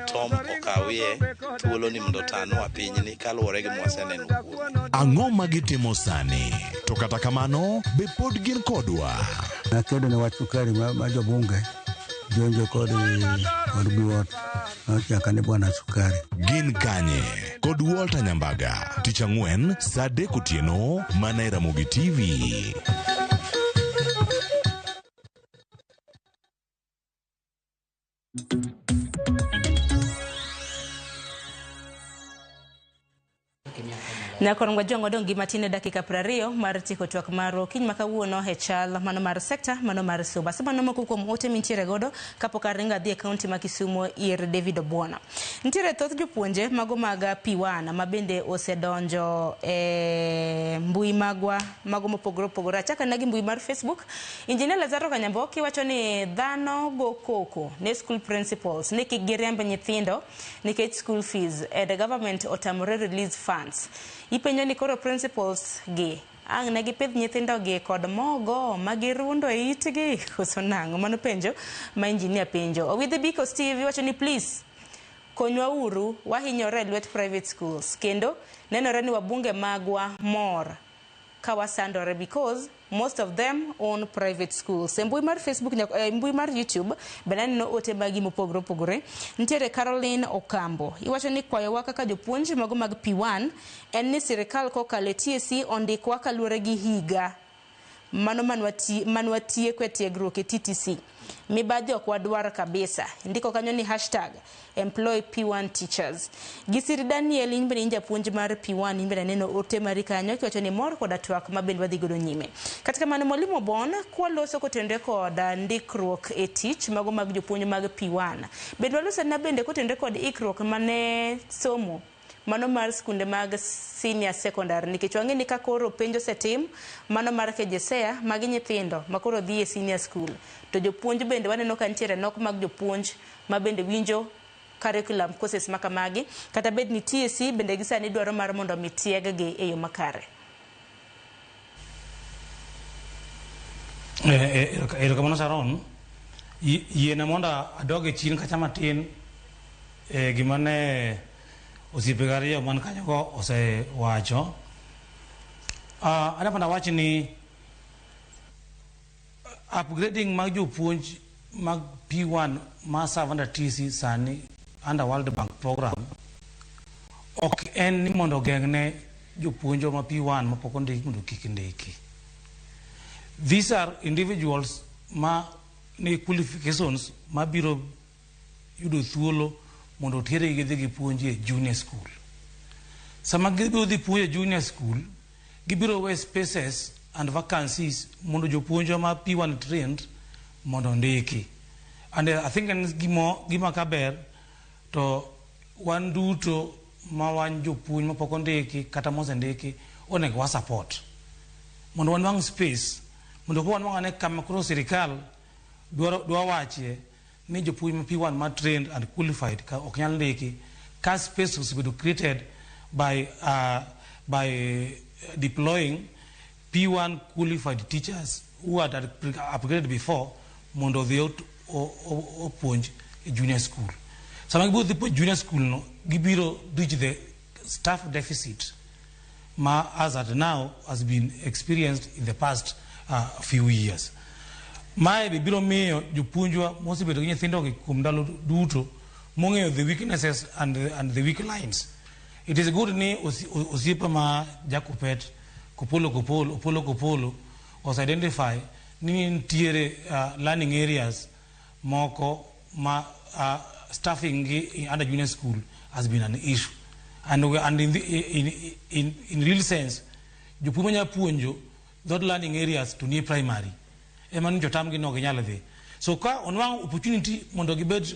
Tom okawie thuolo ni mondo otanwa pinyni kaluwore gi mwaseneno kuome. Ang'o ma gitimo sani? To kata kamano, be pod gin kodwa? Nakedo ne wach sukari ma jobunge jonjo kod biwot nochaka ni bwana sukari. Gin kanye? Kod Walter Nyambaga, tich ang'wen saa 3 otieno mana e Ramogi TV. Nyakorongwa jong'o odong' gi matin e dakika 20 mar tieko twak marwa okinyi ma kawuono e chal mano mar sekta mano mar somo. Asemano moko kuom ote mintiere godo kapok aringo adhi e kaunti ma Kisumo ir David Obwona. Nitiere thoth jopuonje mago mag P1 ma bende osedonjo e mbui magwa mago mopogore opogore. Achako na gi mbui mar Facebook. Injinia Lazaro Kanyamboki wacho ni dhano go koko ne school principals ni kik giriemb nyithindo nikech school fees and the government otamore release funds. Ipenjo ni koro principals gi ang' ne gipidh nyithindo gi kod mogo ma girundo e itgi koso nang'o? Mano penjo ma injinia penjo. Owidhi Biko Steve wacho ni please konywa uru wahinyore e lwet private schools kendo nenore ni wabunge magwa mor ka wasandore because most of them own private schools. E mbui mar Facebook, mbui mar YouTube bende aneno ote magi mopogore opogore. Nitiere Caroline Okambo. Iwacho ni kwayowa kaka jopuonj mago mag P1 en ni sirikal kokalo e TSC ondikwa kaluwore gi higa mano manwatieko e tiegruok e TTC. Mibadhi ok wadwar kabisa. Ndiko kanyo ni hashtag employ P1 teachers. Gisiri Daniel in bende in japuonj mar P1 in bende aneno ote mari kanyo kiwacho ni mor koda twak ma bende wadhi godo nyime. Kata kamano Mwalimu Obon kwaloso kotenore kod ndikruok e tich mago mag jopuonj mag P1. Bende walosona bende kotenore kod ikruok mane somo mano mar skunde mag senior secondary nikech wang'e ni ka koro penj osetim mano mar KJSEA magi nyithindo ma koro dhi e senior school to jopuonj bende waneno ka nitiere nok mag jopuonj ma bende winjo curriculum courses ma kamagi kata bed ni TSC bende gi sani dwaro mar mondo mi tieg-gi e yo makare. Erokamano Sharon, yiena mondo adog e chien kacha matin gima ne osiepe ariyo man kanyogo osewacho. Adwa mondo awach ni upgrading mag jopuonj mag P1 ma serve under TSC sani under World Bank program ok en ni mondo ogeng'ne jopuonjwa ma P1 mapok ondiki mondo kik ndiki. These are individuals ma ni qualifications mabiro yudo thuolo mondo otergi gidhi gipuonji e junior school. Sama gibiro dhi puonjo e junior school, gibiro we spaces and vacancies mondo jopuonjwa ma P1 trained mondo ondiki. And I think en gima kaber to wan duto ma wan jopuonj mapok ondiki kata mosendiki onego wa support mondo wanwang' space mondo koro wanwang' ane kama koro sirikal dwa wachie ni jopuonj ma P1 ma trained and qualified ka ok nyal ndiki ka space osebedo created by deploying P1 qualified teachers who had upgraded before mondo odhi opuonj e junior school. Sama gibiro dhi puonj junior school no, gibiro reach the staff deficit ma as at now has been experienced in the past few years. Mae be biro miyo jopuonjwa mosebedo gi nyithindogi kuom ndalo duto mong'eyo the weaknesses and the weak lines. It is good ni osiepa ma Jakopet Kopolo Kopolo was identify ni nitiere learning areas moko ma staffing gi under junior school has been an issue. And in real sense, jopuonj manya puonjo those learning areas to nie primary. Ema ni jotamgi no ginyal dhi. So ka onwang' opportunity mondo gibed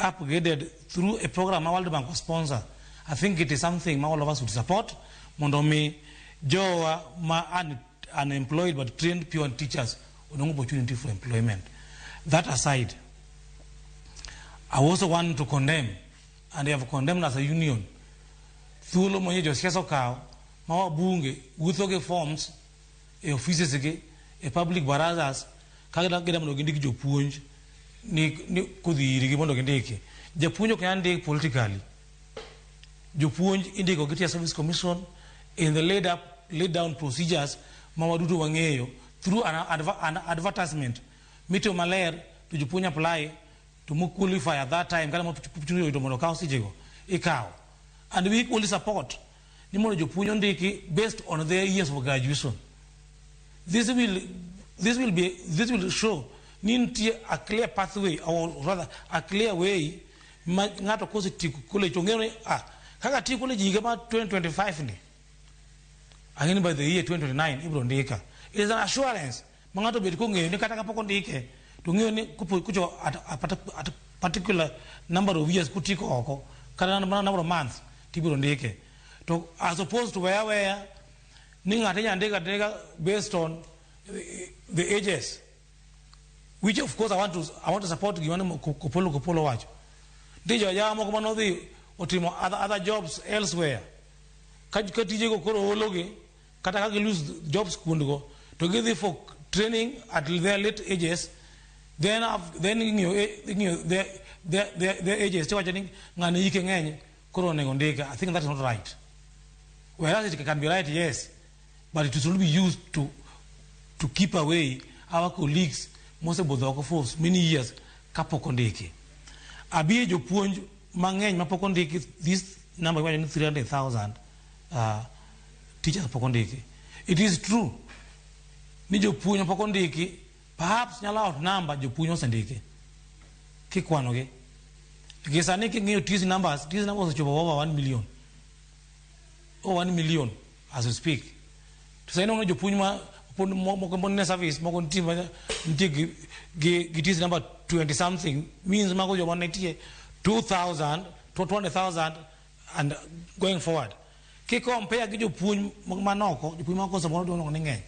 upgraded through a program ma World Bank sponsor, I think it is something ma all of us would support mondo mi jowa ma unemployed but trained P1 teachers onong opportunity for employment. That aside, I also want to condemn, and they have condemned as a union, thuolo monye josiasa okawo ma wabunge wuotho gi forms e offices gi e public barazas ka gida mondo gindik jopuonj ni kodhi irgi mondo gindiki. Japuonj ok nyal ndik politically. Jopuonj indiko gi Teacher Service Commission in the laid down procedures ma waduto wang'eyo through an advertisement mitimo maler to jopuonj apply to mo qualify at that time kata mo oyudo mondo okaw sechego ikawo. And we equally support ni mondo jopuonj ondiki based on their years of graduation. This will show ni nitie a clear pathway, or rather a clear way ma ng'ato kosetieko college to ng'eyo ni kaka tieko college higa mar 2025 ni ang'e ni by the year 2029 ibiro ndika. It is an assurance ma ng'ato obet kong'eyo ni kata kapok ondike to ng'eyo ni kochopo at a particular number of years kotieko oko kata number of months tibiro ndike. To as opposed to where ni ng'ato inyalo ndika ndika based on the ages, which of course I want to support gima ne Kopolo wacho. Nitie jojawa moko manodhi otimo other jobs elsewhere. Ka tijego koro ologi kata ka gi lose jobs kuondgo to gidhi for training at their late ages, then ing'iyo their ages tiwacho ni ng'ani hike ng'eny koro onego ndike. I think that is not right. Whereas it can be right, yes, but it should be used to keep away our colleagues mosebudho oko for many years kapok ondiki. Abiye jopuonj mang'eny mapok ondiki, this number iwacho ni 300,000 teachers pok ondiki. It is true ni jopuonj mapok ondiki perhaps nyalo outnumber jopuonj mosendiki kikwanogi. Nikech sani king'iyo TSC numbers osechopo over 1 million. Over 1 million as we speak. To sani ineno jopuonj ma moko ne service moko nitie gi TSC number 20 something means mago joma nitie 2,000 to 200,000 and going forward. Ki compare gi jopuonj manoko, jopuonj moko samoro dongo ni ng'eny.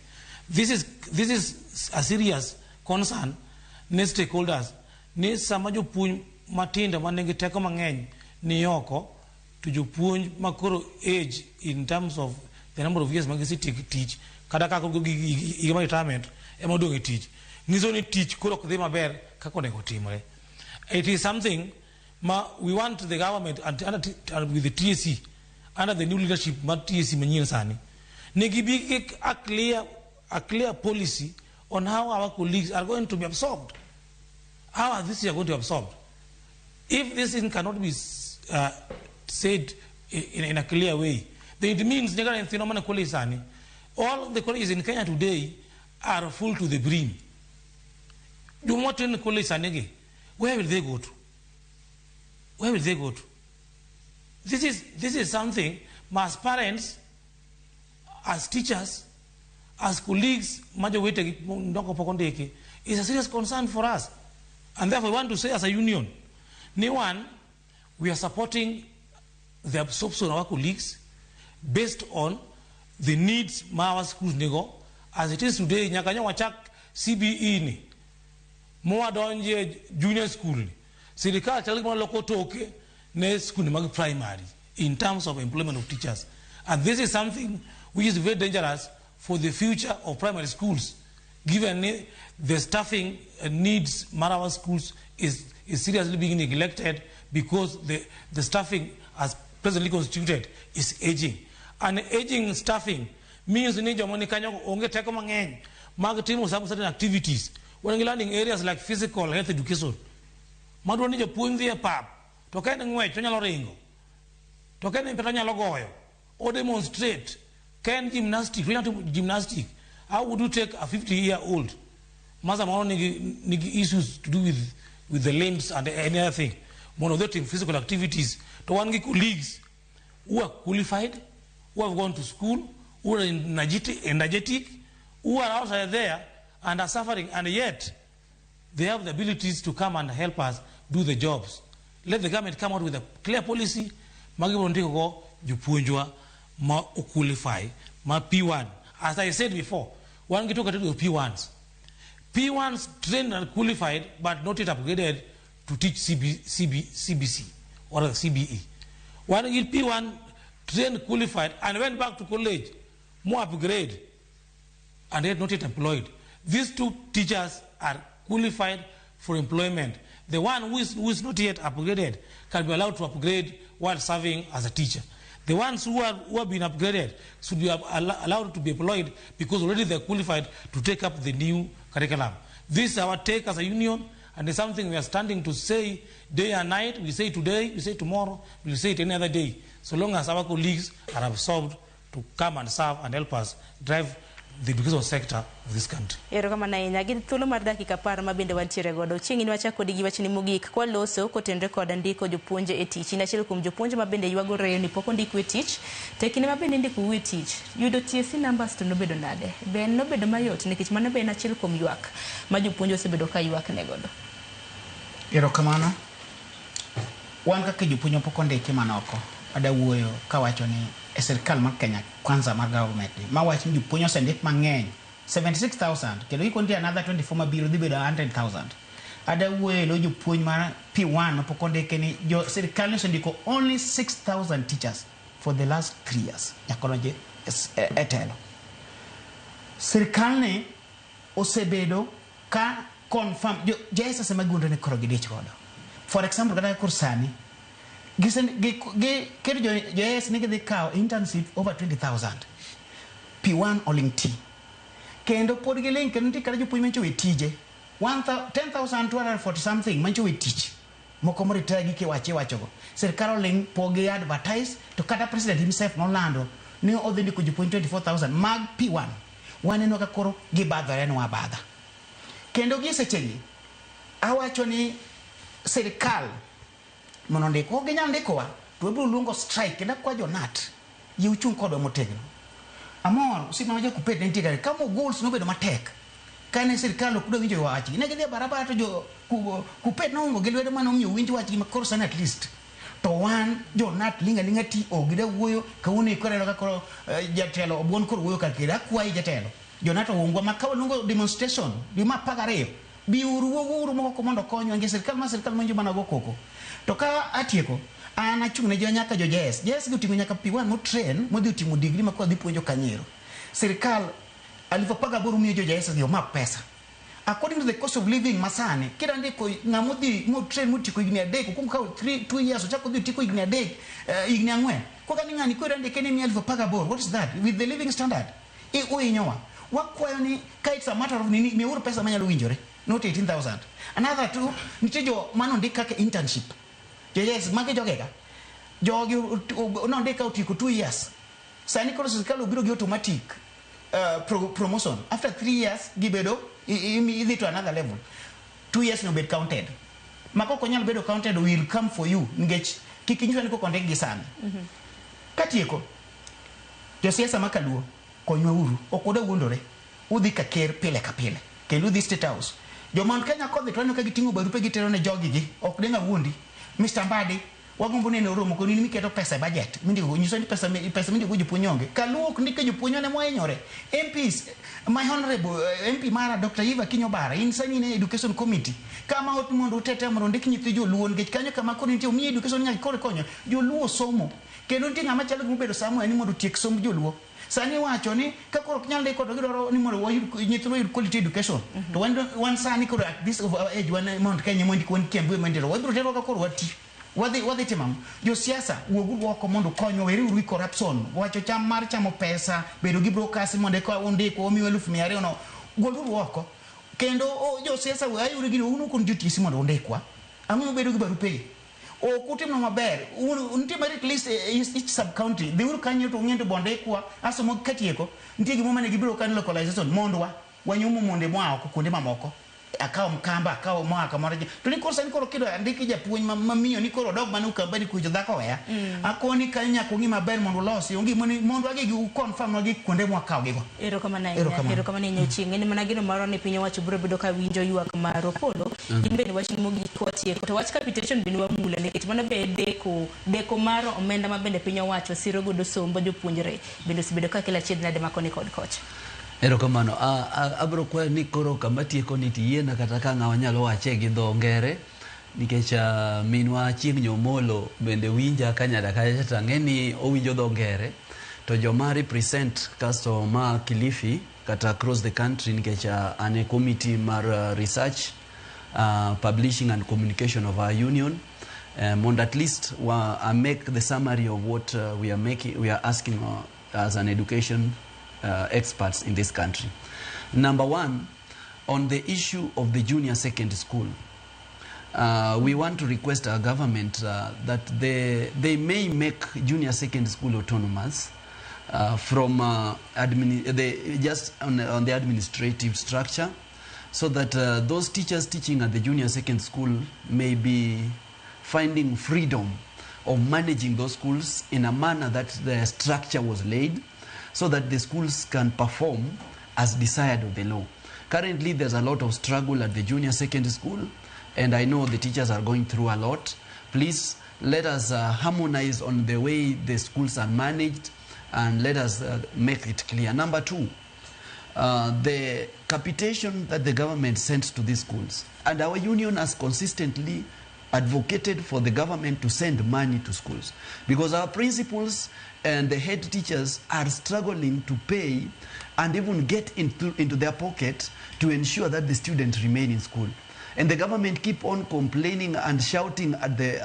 This is a serious concern ne stakeholders ni sama jopuonj matindo manigi teko mang'eny ni oko to jopuonj makoro age in terms of the number of years magisetieko tich kata kaka higa mar retirement ema odong' e tich nyiso ni tich koro ok dhi maber kaka onego timre. It is something ma we want the government and with the TSC under the new leadership mar TSC manyien sani ni gibi gi a clear policy on how our colleagues are going to be absorbed. How are these going to be absorbed? If this thing cannot be said in a clear way, then it means all the colleges in Kenya today are full to the brim. You want to college sanigi? Where will they go to? Where will they go to? This is something as parents, as teachers, as colleagues, is a serious concern for us. And therefore we want to say as a union, one, we are supporting the absorption of our colleagues based on the needs ma our schools nigo. As it is today, nyaka wachak CBE ni mowadonje junior school ni sirikal chal gima loko toke ne school mag primary in terms of employment of teachers. And this is something which is very dangerous for the future of primary schools, given the staffing needs mar our schools is seriously being neglected because the staffing as presently constituted is aging. And aging staffing means ni joma ni kanyo onge teko mang'eny mag timo some certain activities. When learning areas like physical health education, madwa ni japuonj dhi e pap to ka en ng'wech to onyalo ringo, to ka en mpira onyalo goyo, o demonstrate. Ka en gymnastic, onyalo timo gymnastic. How would you take a 50-year-old ma samoro nigi issues to do with the limbs and any other thing, mondo odhi otim physical activities, to wan gi colleagues who are qualified, who have gone to school, who are energetic, who are outside there and are suffering, and yet they have the abilities to come and help us do the jobs. Let the government come out with a clear policy ma gibiro ndiko go jopuonjwa ma oqualify ma P1. As I said before, wan gi two category of P1s. P1s trained and qualified but not yet upgraded to teach CBC or CBE. Wan gi P1 trained, qualified and went back to college, more upgrade and yet not yet employed. These two teachers are qualified for employment. The one who is not yet upgraded can be allowed to upgrade while serving as a teacher. The ones who have been upgraded should be allowed to be employed because already they're qualified to take up the new curriculum. This is our take as a union, and it's something we are standing to say day and night. We say today, we say tomorrow, we will say it any other day, so long as our colleagues are absorbed to come and serve and help us drive the education sector of this country. Erokamano ahinya gi thuolo mar dakika 10 ma bende wantiere godo chieng' in wachako kodi gi wachni mogik kwaloso kotenre kod ndiko jopuonj e tich. In achiel kuom jopuonj ma bende ywago reyo ni pok ondiku e tich to e kinde ma bende indikou e tich yudo TSC numbers to nobedo nade be nobedo mayot nikech mano be en achiel kuom ywak ma jopuonj osebedo ka ywak ne godo? Erokamano. Wan kaka jopuonj mapok ondiki manoko, ada wuoyo kawacho ni e sirikal mar Kenya Kwanza mar government ni, mawacho ni jopuonj osendik mang'eny 76,000 kendo giko nitie another 24 mabiro dhi bedo 100,000. Ada wuoyo e lo jopuonj mar P1 mapok ondiki ni jo sirikal ni osendiko only 6,000 teachers for the last 3 years nyaka donje e telo. Sirikal ni osebedo ka confirm jo JSS ema giwuondre ni koro gidich godo. For example, kata kor sani gi keto jo JS ni gidhi kawo internship over 20,000. P1 oling ti. Kendo pod giling kendo nitie kata jopuonj mancho we tije. 10,240 something mancho we tich. Moko moretire gi kiwacho iwachogo. Sirikal oling pok gi advertise to kata president himself nolando ni odhi ndiko jopuonj 24,000 mag P1. Waneno ka koro gibadhore nwa abadha. Kendo gi sechegi awacho ni sirikal mondo ondik ok ginyal ndikowa to wabiro luongo strike kendo akwa jonat yie uchung' kodwa motegno. Amor osiepna ma jakupet ne nitie ka mo goals nobedo matek kane sirikal ok dwa winjo wachgi ne gidhi e barabara to jo kupet noungo gi lwedo mane omiyo winj wachgi ma koro sani at least to wan jonat ling' aling'a ti ok gida wuoyo kawuono koro aneno ka koro jatelo obuon koro wuoyo kar kendo akwayi jatelo jonat oungwa ma ka waluongo demonstration dwe mar 12 biuru wuoguru moko mondo okonywa nikech sirikal ma sirikal manjo mana go koko to ka atieko an achung' ne jo nyaka jo JS JS gi oting'o nyaka P1 motrain modhi otimo degree ma koro dhi puonjo kanyero sirikal 18,000 miyo jo JS gi omak pesa according to the cost of living masani kida ndiko ng'ama odhi motrain motieko higni 3 okuong kawo 3 2 years ochako odhi otieko higni 3, higni 4 koka ni ng'ani koro ndike ni miya 18,000. What is that with the living standard? Uhinyowa wakwayo ni ka it's a matter of nini miuru pesa manyalo winjore, not 18,000. Another two, nitie jo manondik kaka internship jo yes magi jogega jogi nondik ka otieko 2 years sani koro sirikal obiro gi automatic promotion after 3 years gibedo idhi to another level. 2 years no bed counted ma kok onyal bedo counted, will come for you nikech kik inyiswa ni kok ondik gi sani. Katieko josiasa ma kaluo konywa uru ok wadwa wuondore udhi ka ker pile ka pile kendo udhi State House jo Mount Kenya kodhi to waneno ka giting'o barupe gitero ne jogi gi ok deng' awuondi. Mr. Mbadi wagombo neno romo kod in miketo pesa e budget mindiko nyiso ni pesa mindiko jopuonj onge kaluo ok ndike jopuonj wane mohinyore. MPs, my honorable MP mara Dr. Eva Kinyo Bara in sani in e education committee kama ot mondo utete mondo ondik nyithi joluo nikech kanyo kama koro nitie omiyi education nyaka koro konyo joluo somo kendo nitie ng'ama chalo gima obedo somewhere ni mondo otiek somb joluo sani iwacho ni ka koro ok nyal ndiko to gidwaro ni mondo wayud nyithindwa oyud quality education to wan sani koro at this of our age wan Mount Kenya mondiko wan Kiambu ema wabiro terwa ka koro wati wadhi timo ang'o? Josiasa wuoguru oko mondo ukonywa wereuru gi corruption wacho cham mar chamo pesa bedo gi brokers mondo eka undikwa omiu 200,000 no goluru oko kendo josiasa ayuru gini un ok un jotisi mondo undikwa ang'o mubedo gi barupegi ok utimno maber nitie merit list e each sub county dhiuru kanyo to ung'e to bondikwa aso mo katieko nitie gimoro mane gibiro kanyo localization mondwa wanyuomo monde moa oko kuonde mamoko. Akawo Mkamba, akawo moa kamoro. To ni koro sani koro kidwa ndiki japuonj ma miyo ni koro odog mana Ukambani kucho dhako weya. Akoni kanyo nyaka ung'i maber mondo ulosi. Onge mondo wagi gi confirm wagi kuonde mwakawo gigo. Erokamano ahinya. Erokamano. Erokamano ahinya Ochieng'. En mana geno marwa ni piny owacho biro bedo ka winjo ywak mar Opolo. In bende wachni mogik kwatieko. To wach capitation bende wamulo nikech mano be deko deko mar omenda ma bende piny owacho siro godo somb jopuonjre bende osebedo ka kelo achiedh nade ma koni kod kocha. Erokamano. Abro kwayo ni koro kama tieko ni tiyiena kata ka ng'awa nyalo wache gi dho ngere nikech minwa Achieng' Nyomolo bende winja kanyada kacha to ang'e ni owinjo dho ngere to joma represent kasto ma Kilifi kata across the country nikech an e committee mar research, publishing and communication of our union, mondo at least I make the summary of what we are making, we are asking as an education experts in this country. Number one, on the issue of the junior secondary school, we want to request our government that they may make junior secondary school autonomous from just on the administrative structure, so that those teachers teaching at the junior secondary school may be finding freedom of managing those schools in a manner that the structure was laid, so that the schools can perform as desired of the law. Currently, there's a lot of struggle at the junior secondary school, and I know the teachers are going through a lot. Please let us harmonize on the way the schools are managed, and let us make it clear. Number two, the capitation that the government sends to these schools, and our union has consistently advocated for the government to send money to schools, because our principals and the head teachers are struggling to pay and even get into their pocket to ensure that the students remain in school. And the government keep on complaining and shouting at the,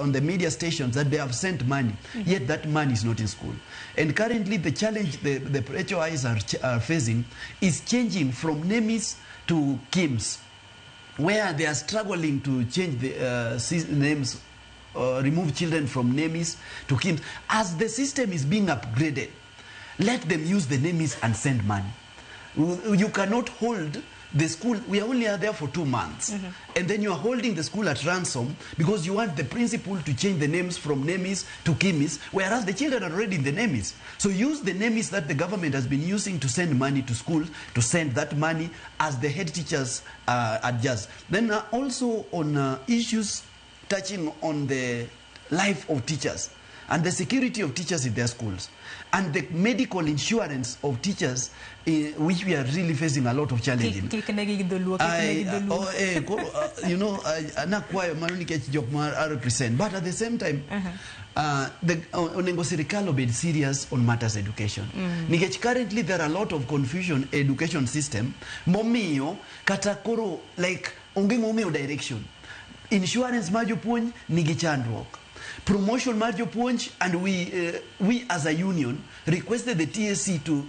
on the media stations that they have sent money, yet that money is not in school. And currently the challenge the HOIs are facing is changing from NEMIS to KIMS, where they are struggling to change the names, remove children from NEMIS to KIMS. As the system is being upgraded, let them use the NEMIS and send money. You cannot hold the school. We only are there for 2 months. And then you are holding the school at ransom because you want the principal to change the names from NEMIS to KIMIS, whereas the children are already in the NEMIS. So use the NEMIS that the government has been using to send money to school, to send that money as the head teachers adjust. Then also on issues touching on the life of teachers and the security of teachers in their schools and the medical insurance of teachers, which we are really facing a lot of challenge in. You know, I represent, but at the same time, the onego sirikal obed serious on matters education. Nikech currently there are a lot of confusion education system, momiyo kata koro like onge ng'ong'eyo direction. Insurance mar jopuonj nigi chandruok. Promotion mar jopuonj, and we as a union requested the TSC to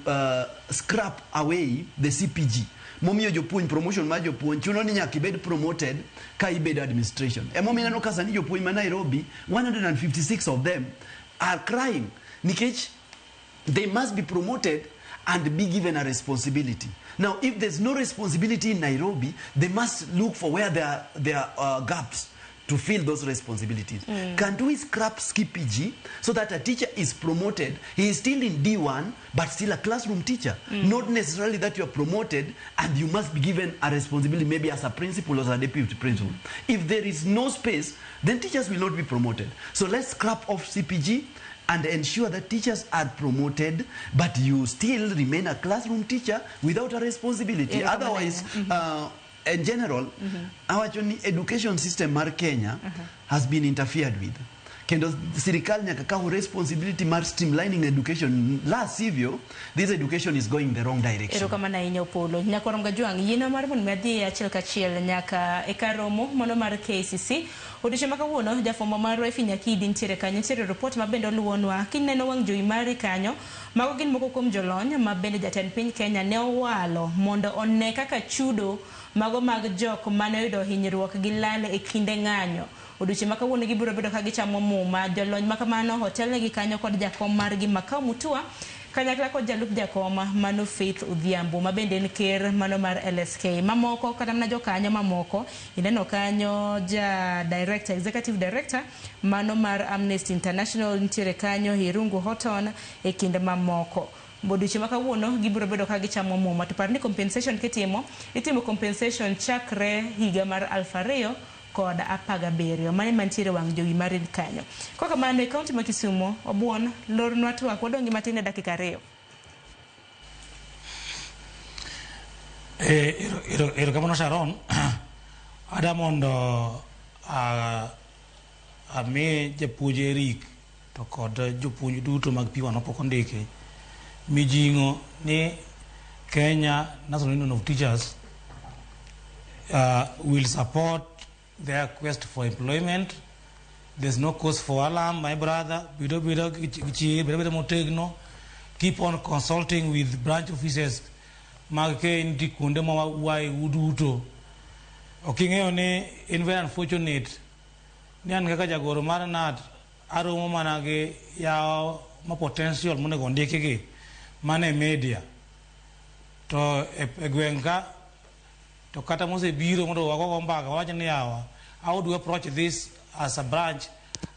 scrap away the CPG. Momiyo jopuonj promotion mar jopuonj chuno ni nyaka ibed promoted ka ibed administration. Emomiyo ineno ka sani jopuonj ma Nairobi 156 of them are crying nikech they must be promoted and be given a responsibility. Now, if there's no responsibility in Nairobi, they must look for where there are gaps to fill those responsibilities. Can we scrap CPG so that a teacher is promoted? He is still in D1, but still a classroom teacher. Not necessarily that you are promoted and you must be given a responsibility, maybe as a principal or as a deputy principal. If there is no space, then teachers will not be promoted. So let's scrap off CPG and ensure that teachers are promoted, but you still remain a classroom teacher without a responsibility. Otherwise, in general, our education system mar Kenya has been interfered with. Kendo sirikal nyaka kaw responsibility mar streamlining education. La sivyo, this education is going the wrong direction. Erokamano ahinya Opolo. Nyakwar Mgajwang', yiena mar mondo mi adhi achiel kachiel nyaka e kar romo mano mar KCC. Odiochieng' ma kawuono jafwambo marwa Effie Nyakidi nitiere kanyo, nitiere report ma bende oluwonwa. Kineno wang' jowi mari kanyo, mago gin moko kuom jolony ma bende jatend piny Kenya ne owalo mondo one kaka chudo mago mag jok mane oyudo hinyruok gi lal e kinde ng'anyo. Odiochieng' ma kawuono gibiro bedo ka gichamo muma. Jolony ma kamano hotelnegi kanyo kod jakom margi Makau Mutua. Kanyakla kod jalup jakom mano Faith Odhiambo ma bende en ker mano mar LSK. Mamoko kata mana jokanyo mamoko ineno kanyo ja director, executive director mano mar Amnesty International nitiere kanyo Irungu Houghton e kind mamoko. Odiochieng' ma kawuono gibiro bedo ka gichamo muma to par ni compensation kitimo itimo compensation chakre higa mar 2017. Mano ema nitiere wang' jowi mari kanyo. Kok kamano e kaunti ma Kisumo, Obuon, lornwa twak, wadong' gi matin e dakika 2. Erokamano Sharon. Ada mondo ami japuonj Eric to kod jopuonj duto mag P1 mapok ondiki mijing'o ni Kenya National Union of Teachers will support their quest for employment. There's no cause for alarm, my brother. Bido bido gichir, bido bido motegno. Keep on consulting with branch offices mag KNT kuonde ma wae uduto. Ok ing'eyo ni in very unfortunate ni an kaka jagoro mar KNUT aromo mana gi yawo ma potential monego ondikgi mana e media to e gweng' ka to kata mosebiro mondo wagogo mbaka wawacho ni yawa, how do we approach this as a branch,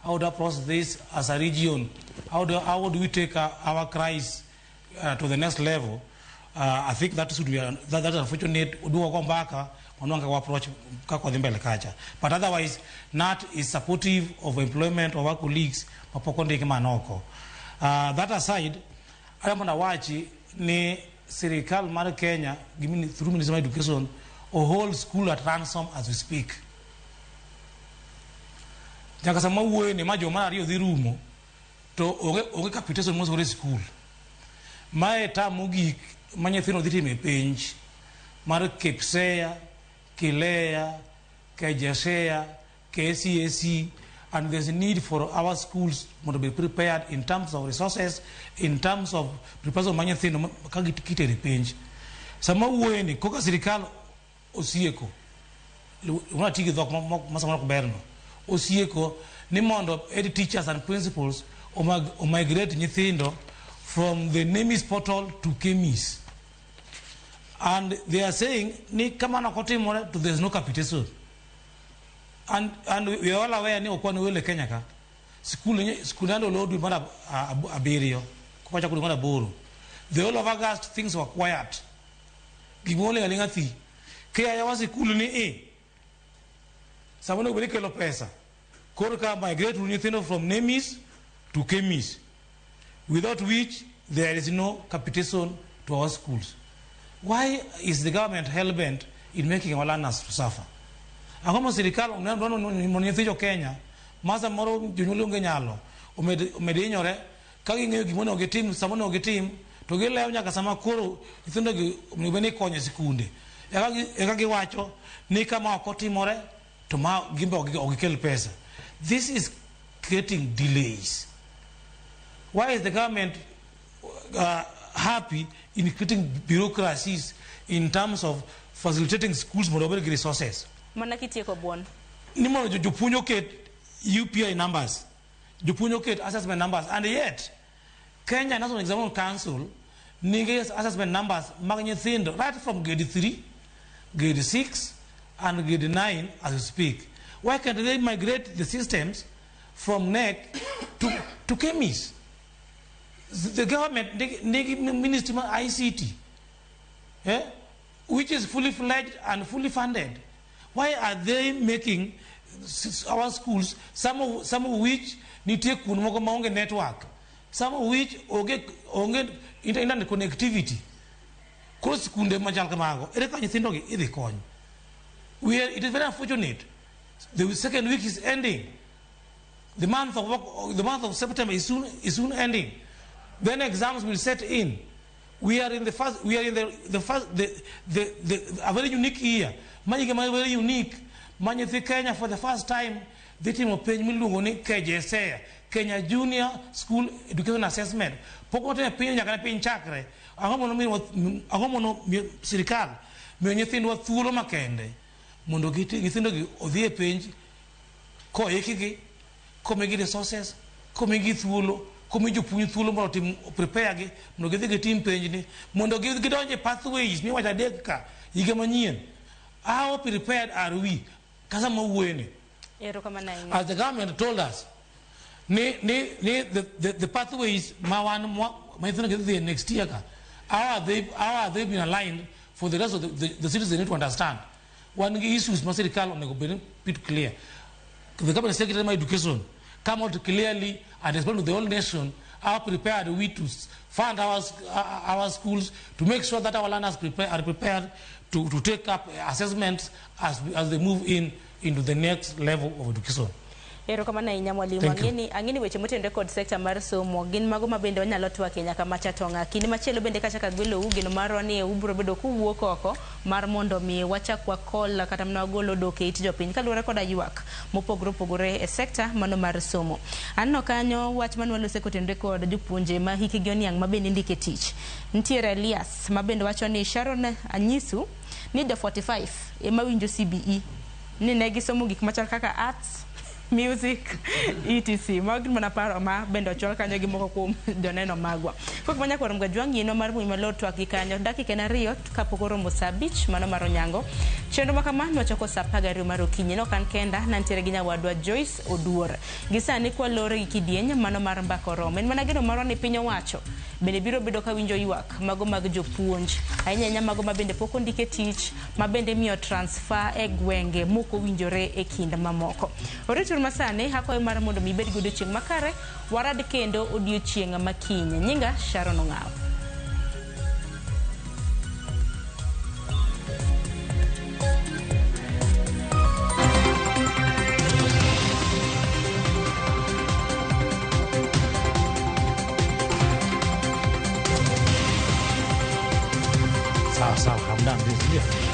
how do we approach this as a region, how do we take our cries to the next level. I think that should be that unfortunate duogo mbaka mondo kaka approach kaka wadhi mbele kacha, but otherwise KNUT is supportive of employment of our colleagues mapok ondiki manoko. That aside, adwa mondo awachi ni sirikal mar Kenya through Ministry of Education hold school at ransom as we speak. Nyaka sama wuoyo ni ma juma mar 2 dhi rumo to onge capitation mosore school. Mae term mogik ma nyithindo dhi timo penj mar KPSEA, KILEA, KJSEA, KCSE, and there's a need for our schools to be prepared in terms of resources, in terms of preparation ma nyithindo ka gitere penj. Sama wuoyo ni koka sirikal osieko, wana ti gi dhok ma samoro ok berno, osieko ni mondo head teachers and principals omigrate nyithindo from the NEMIS portal to KEMIS. And they are saying ni kamano ok otimore to there is no capitation. And we are all aware ni ok wan welo e Kenya ka. School nando olor dwe mar 7, kochako dwe mar 8. The whole of August things were quiet. Gimoro oling' aling'a thi. Kiyawa sikul ni i sama onego bed ni kelo pesa. Koro ka migrate nyithindo from NEMIS to KEMIS, without which there is no capitation to our schools. Why is the government hell-bent in making our learners to suffer? Ang'o ma sirikal dwaro mondo nyithi jo Kenya ma samoro jonyuol onge nyalo omed hinyore ka ging'eyo gima onego gitim sama onego gitim to gilewo nyaka sama koro nyithindo gi onego bed ni ikonyo e sikunde eka giwacho ni kama ok otimore to ma gimbe ok gikel pesa. This is creating delays. Why is the government happy in creating bureaucracies in terms of facilitating schools mondo obed gi resources? Mana kitieko Buon. Ni mondo jopuonj oket UPI numbers, jopuonj oket assessment numbers, and yet Kenya National Examination Council nigi assessment numbers mag nyithindo right from grade 3, grade 6, and grade 9 as we speak. Why can't they migrate the systems from KNEC to KEMIS? The government nigi ministry mar ICT, which is fully fledged and fully funded. Why are they making our schools, some of which nitie kuonde moko maonge network, some of which onge internet connectivity? Koro sikunde machal kamago, ere kaka nyithindo gi idhi kony? It is very unfortunate. The second week is ending. The month of September is soon ending. Then exams will set in. We are in the first. We are in the first the a very unique year. Manyiga ma very unique. Manyithi Kenya for the first time dhi timo penj miluongo ni KJSEA, Kenya Junior School Education Assessment. Pok watimo piny nyaka ne piny chakre. Ang'o mono sirikal miyo nyithindwa thuolo makende mondo nyithindo gi odhi e penj koikgi, komigi resources, komigi thuolo, Komi jopuonj thuolo mondo otim prepare gi mondo gidhi gitim penjni mondo gidonj e pathways miwacho adek ka higa manyien. How prepared are we? Kasa mawuoyeni. Erokamano ahinya. As the government told us, ni the pathways ma wan ma nyithindo gi dhi next year ka, how are they been aligned for the rest of the citizens need to understand? Wan gi issues ma sirikal onego bed ni put clear. The cabinet secretary ma education come out clearly and explain to the whole nation how prepared we to fund our schools to make sure that our learners are prepared to take up assessments as they move in into the next level of education. Erokamano ahinya, mwalimu. Thank you. Ang'eni weche motenore kod sekta mar somo gin mago ma bende wanyalo twake nyaka macha tong'a. Kinde machielo bende kachako agwelou, geno marwa ni ubiro bedo kuwuok oko mar mondo mi wachak wakol kata mana wagol odok e it jopiny kaluwore koda ywak mopogore opogore e sekta mano mar somo. Aneno kanyo wach mane walose kotenore kod jopuonje ma hikgi oniang' ma bende indiko e tich. Nitiere Elias ma bende wacho ni Sharon anyisu ni jo 45 ema winjo CBE ni ne gisomo gik machal kaka arts, music, etc. Mago gin mana paro ma bende ochwal kanyo gi moko kuom joneno magwa. Kok manya kwaro Mgajwang' yienwa mar mbui malor twak gi kanyo dakika en 2 kapok oromo saa 5 mano mar onyango. Chenro ma kama nwachako saa 12 mar okinyi nok an kenda nantiere gi nyawadwa Joyce Oduor. Gi sani kwalore gi kidieny mano mar mbaka oromo. En mana geno marwa ni piny owacho bende biro bedo ka winjo ywak mago mag jopuonj ahinya ahinya mago ma bende pok ondike tich ma bende imiyo transfer e gwenge mok owinjore e kind mamoko. Orituru masani akwayo mar mondo mi ibed gi odiochieng' makare warad kendo odiochieng' makiny. Nyinga Sharon Ong'aw. Sawa sawa, I'm done this. Yeah.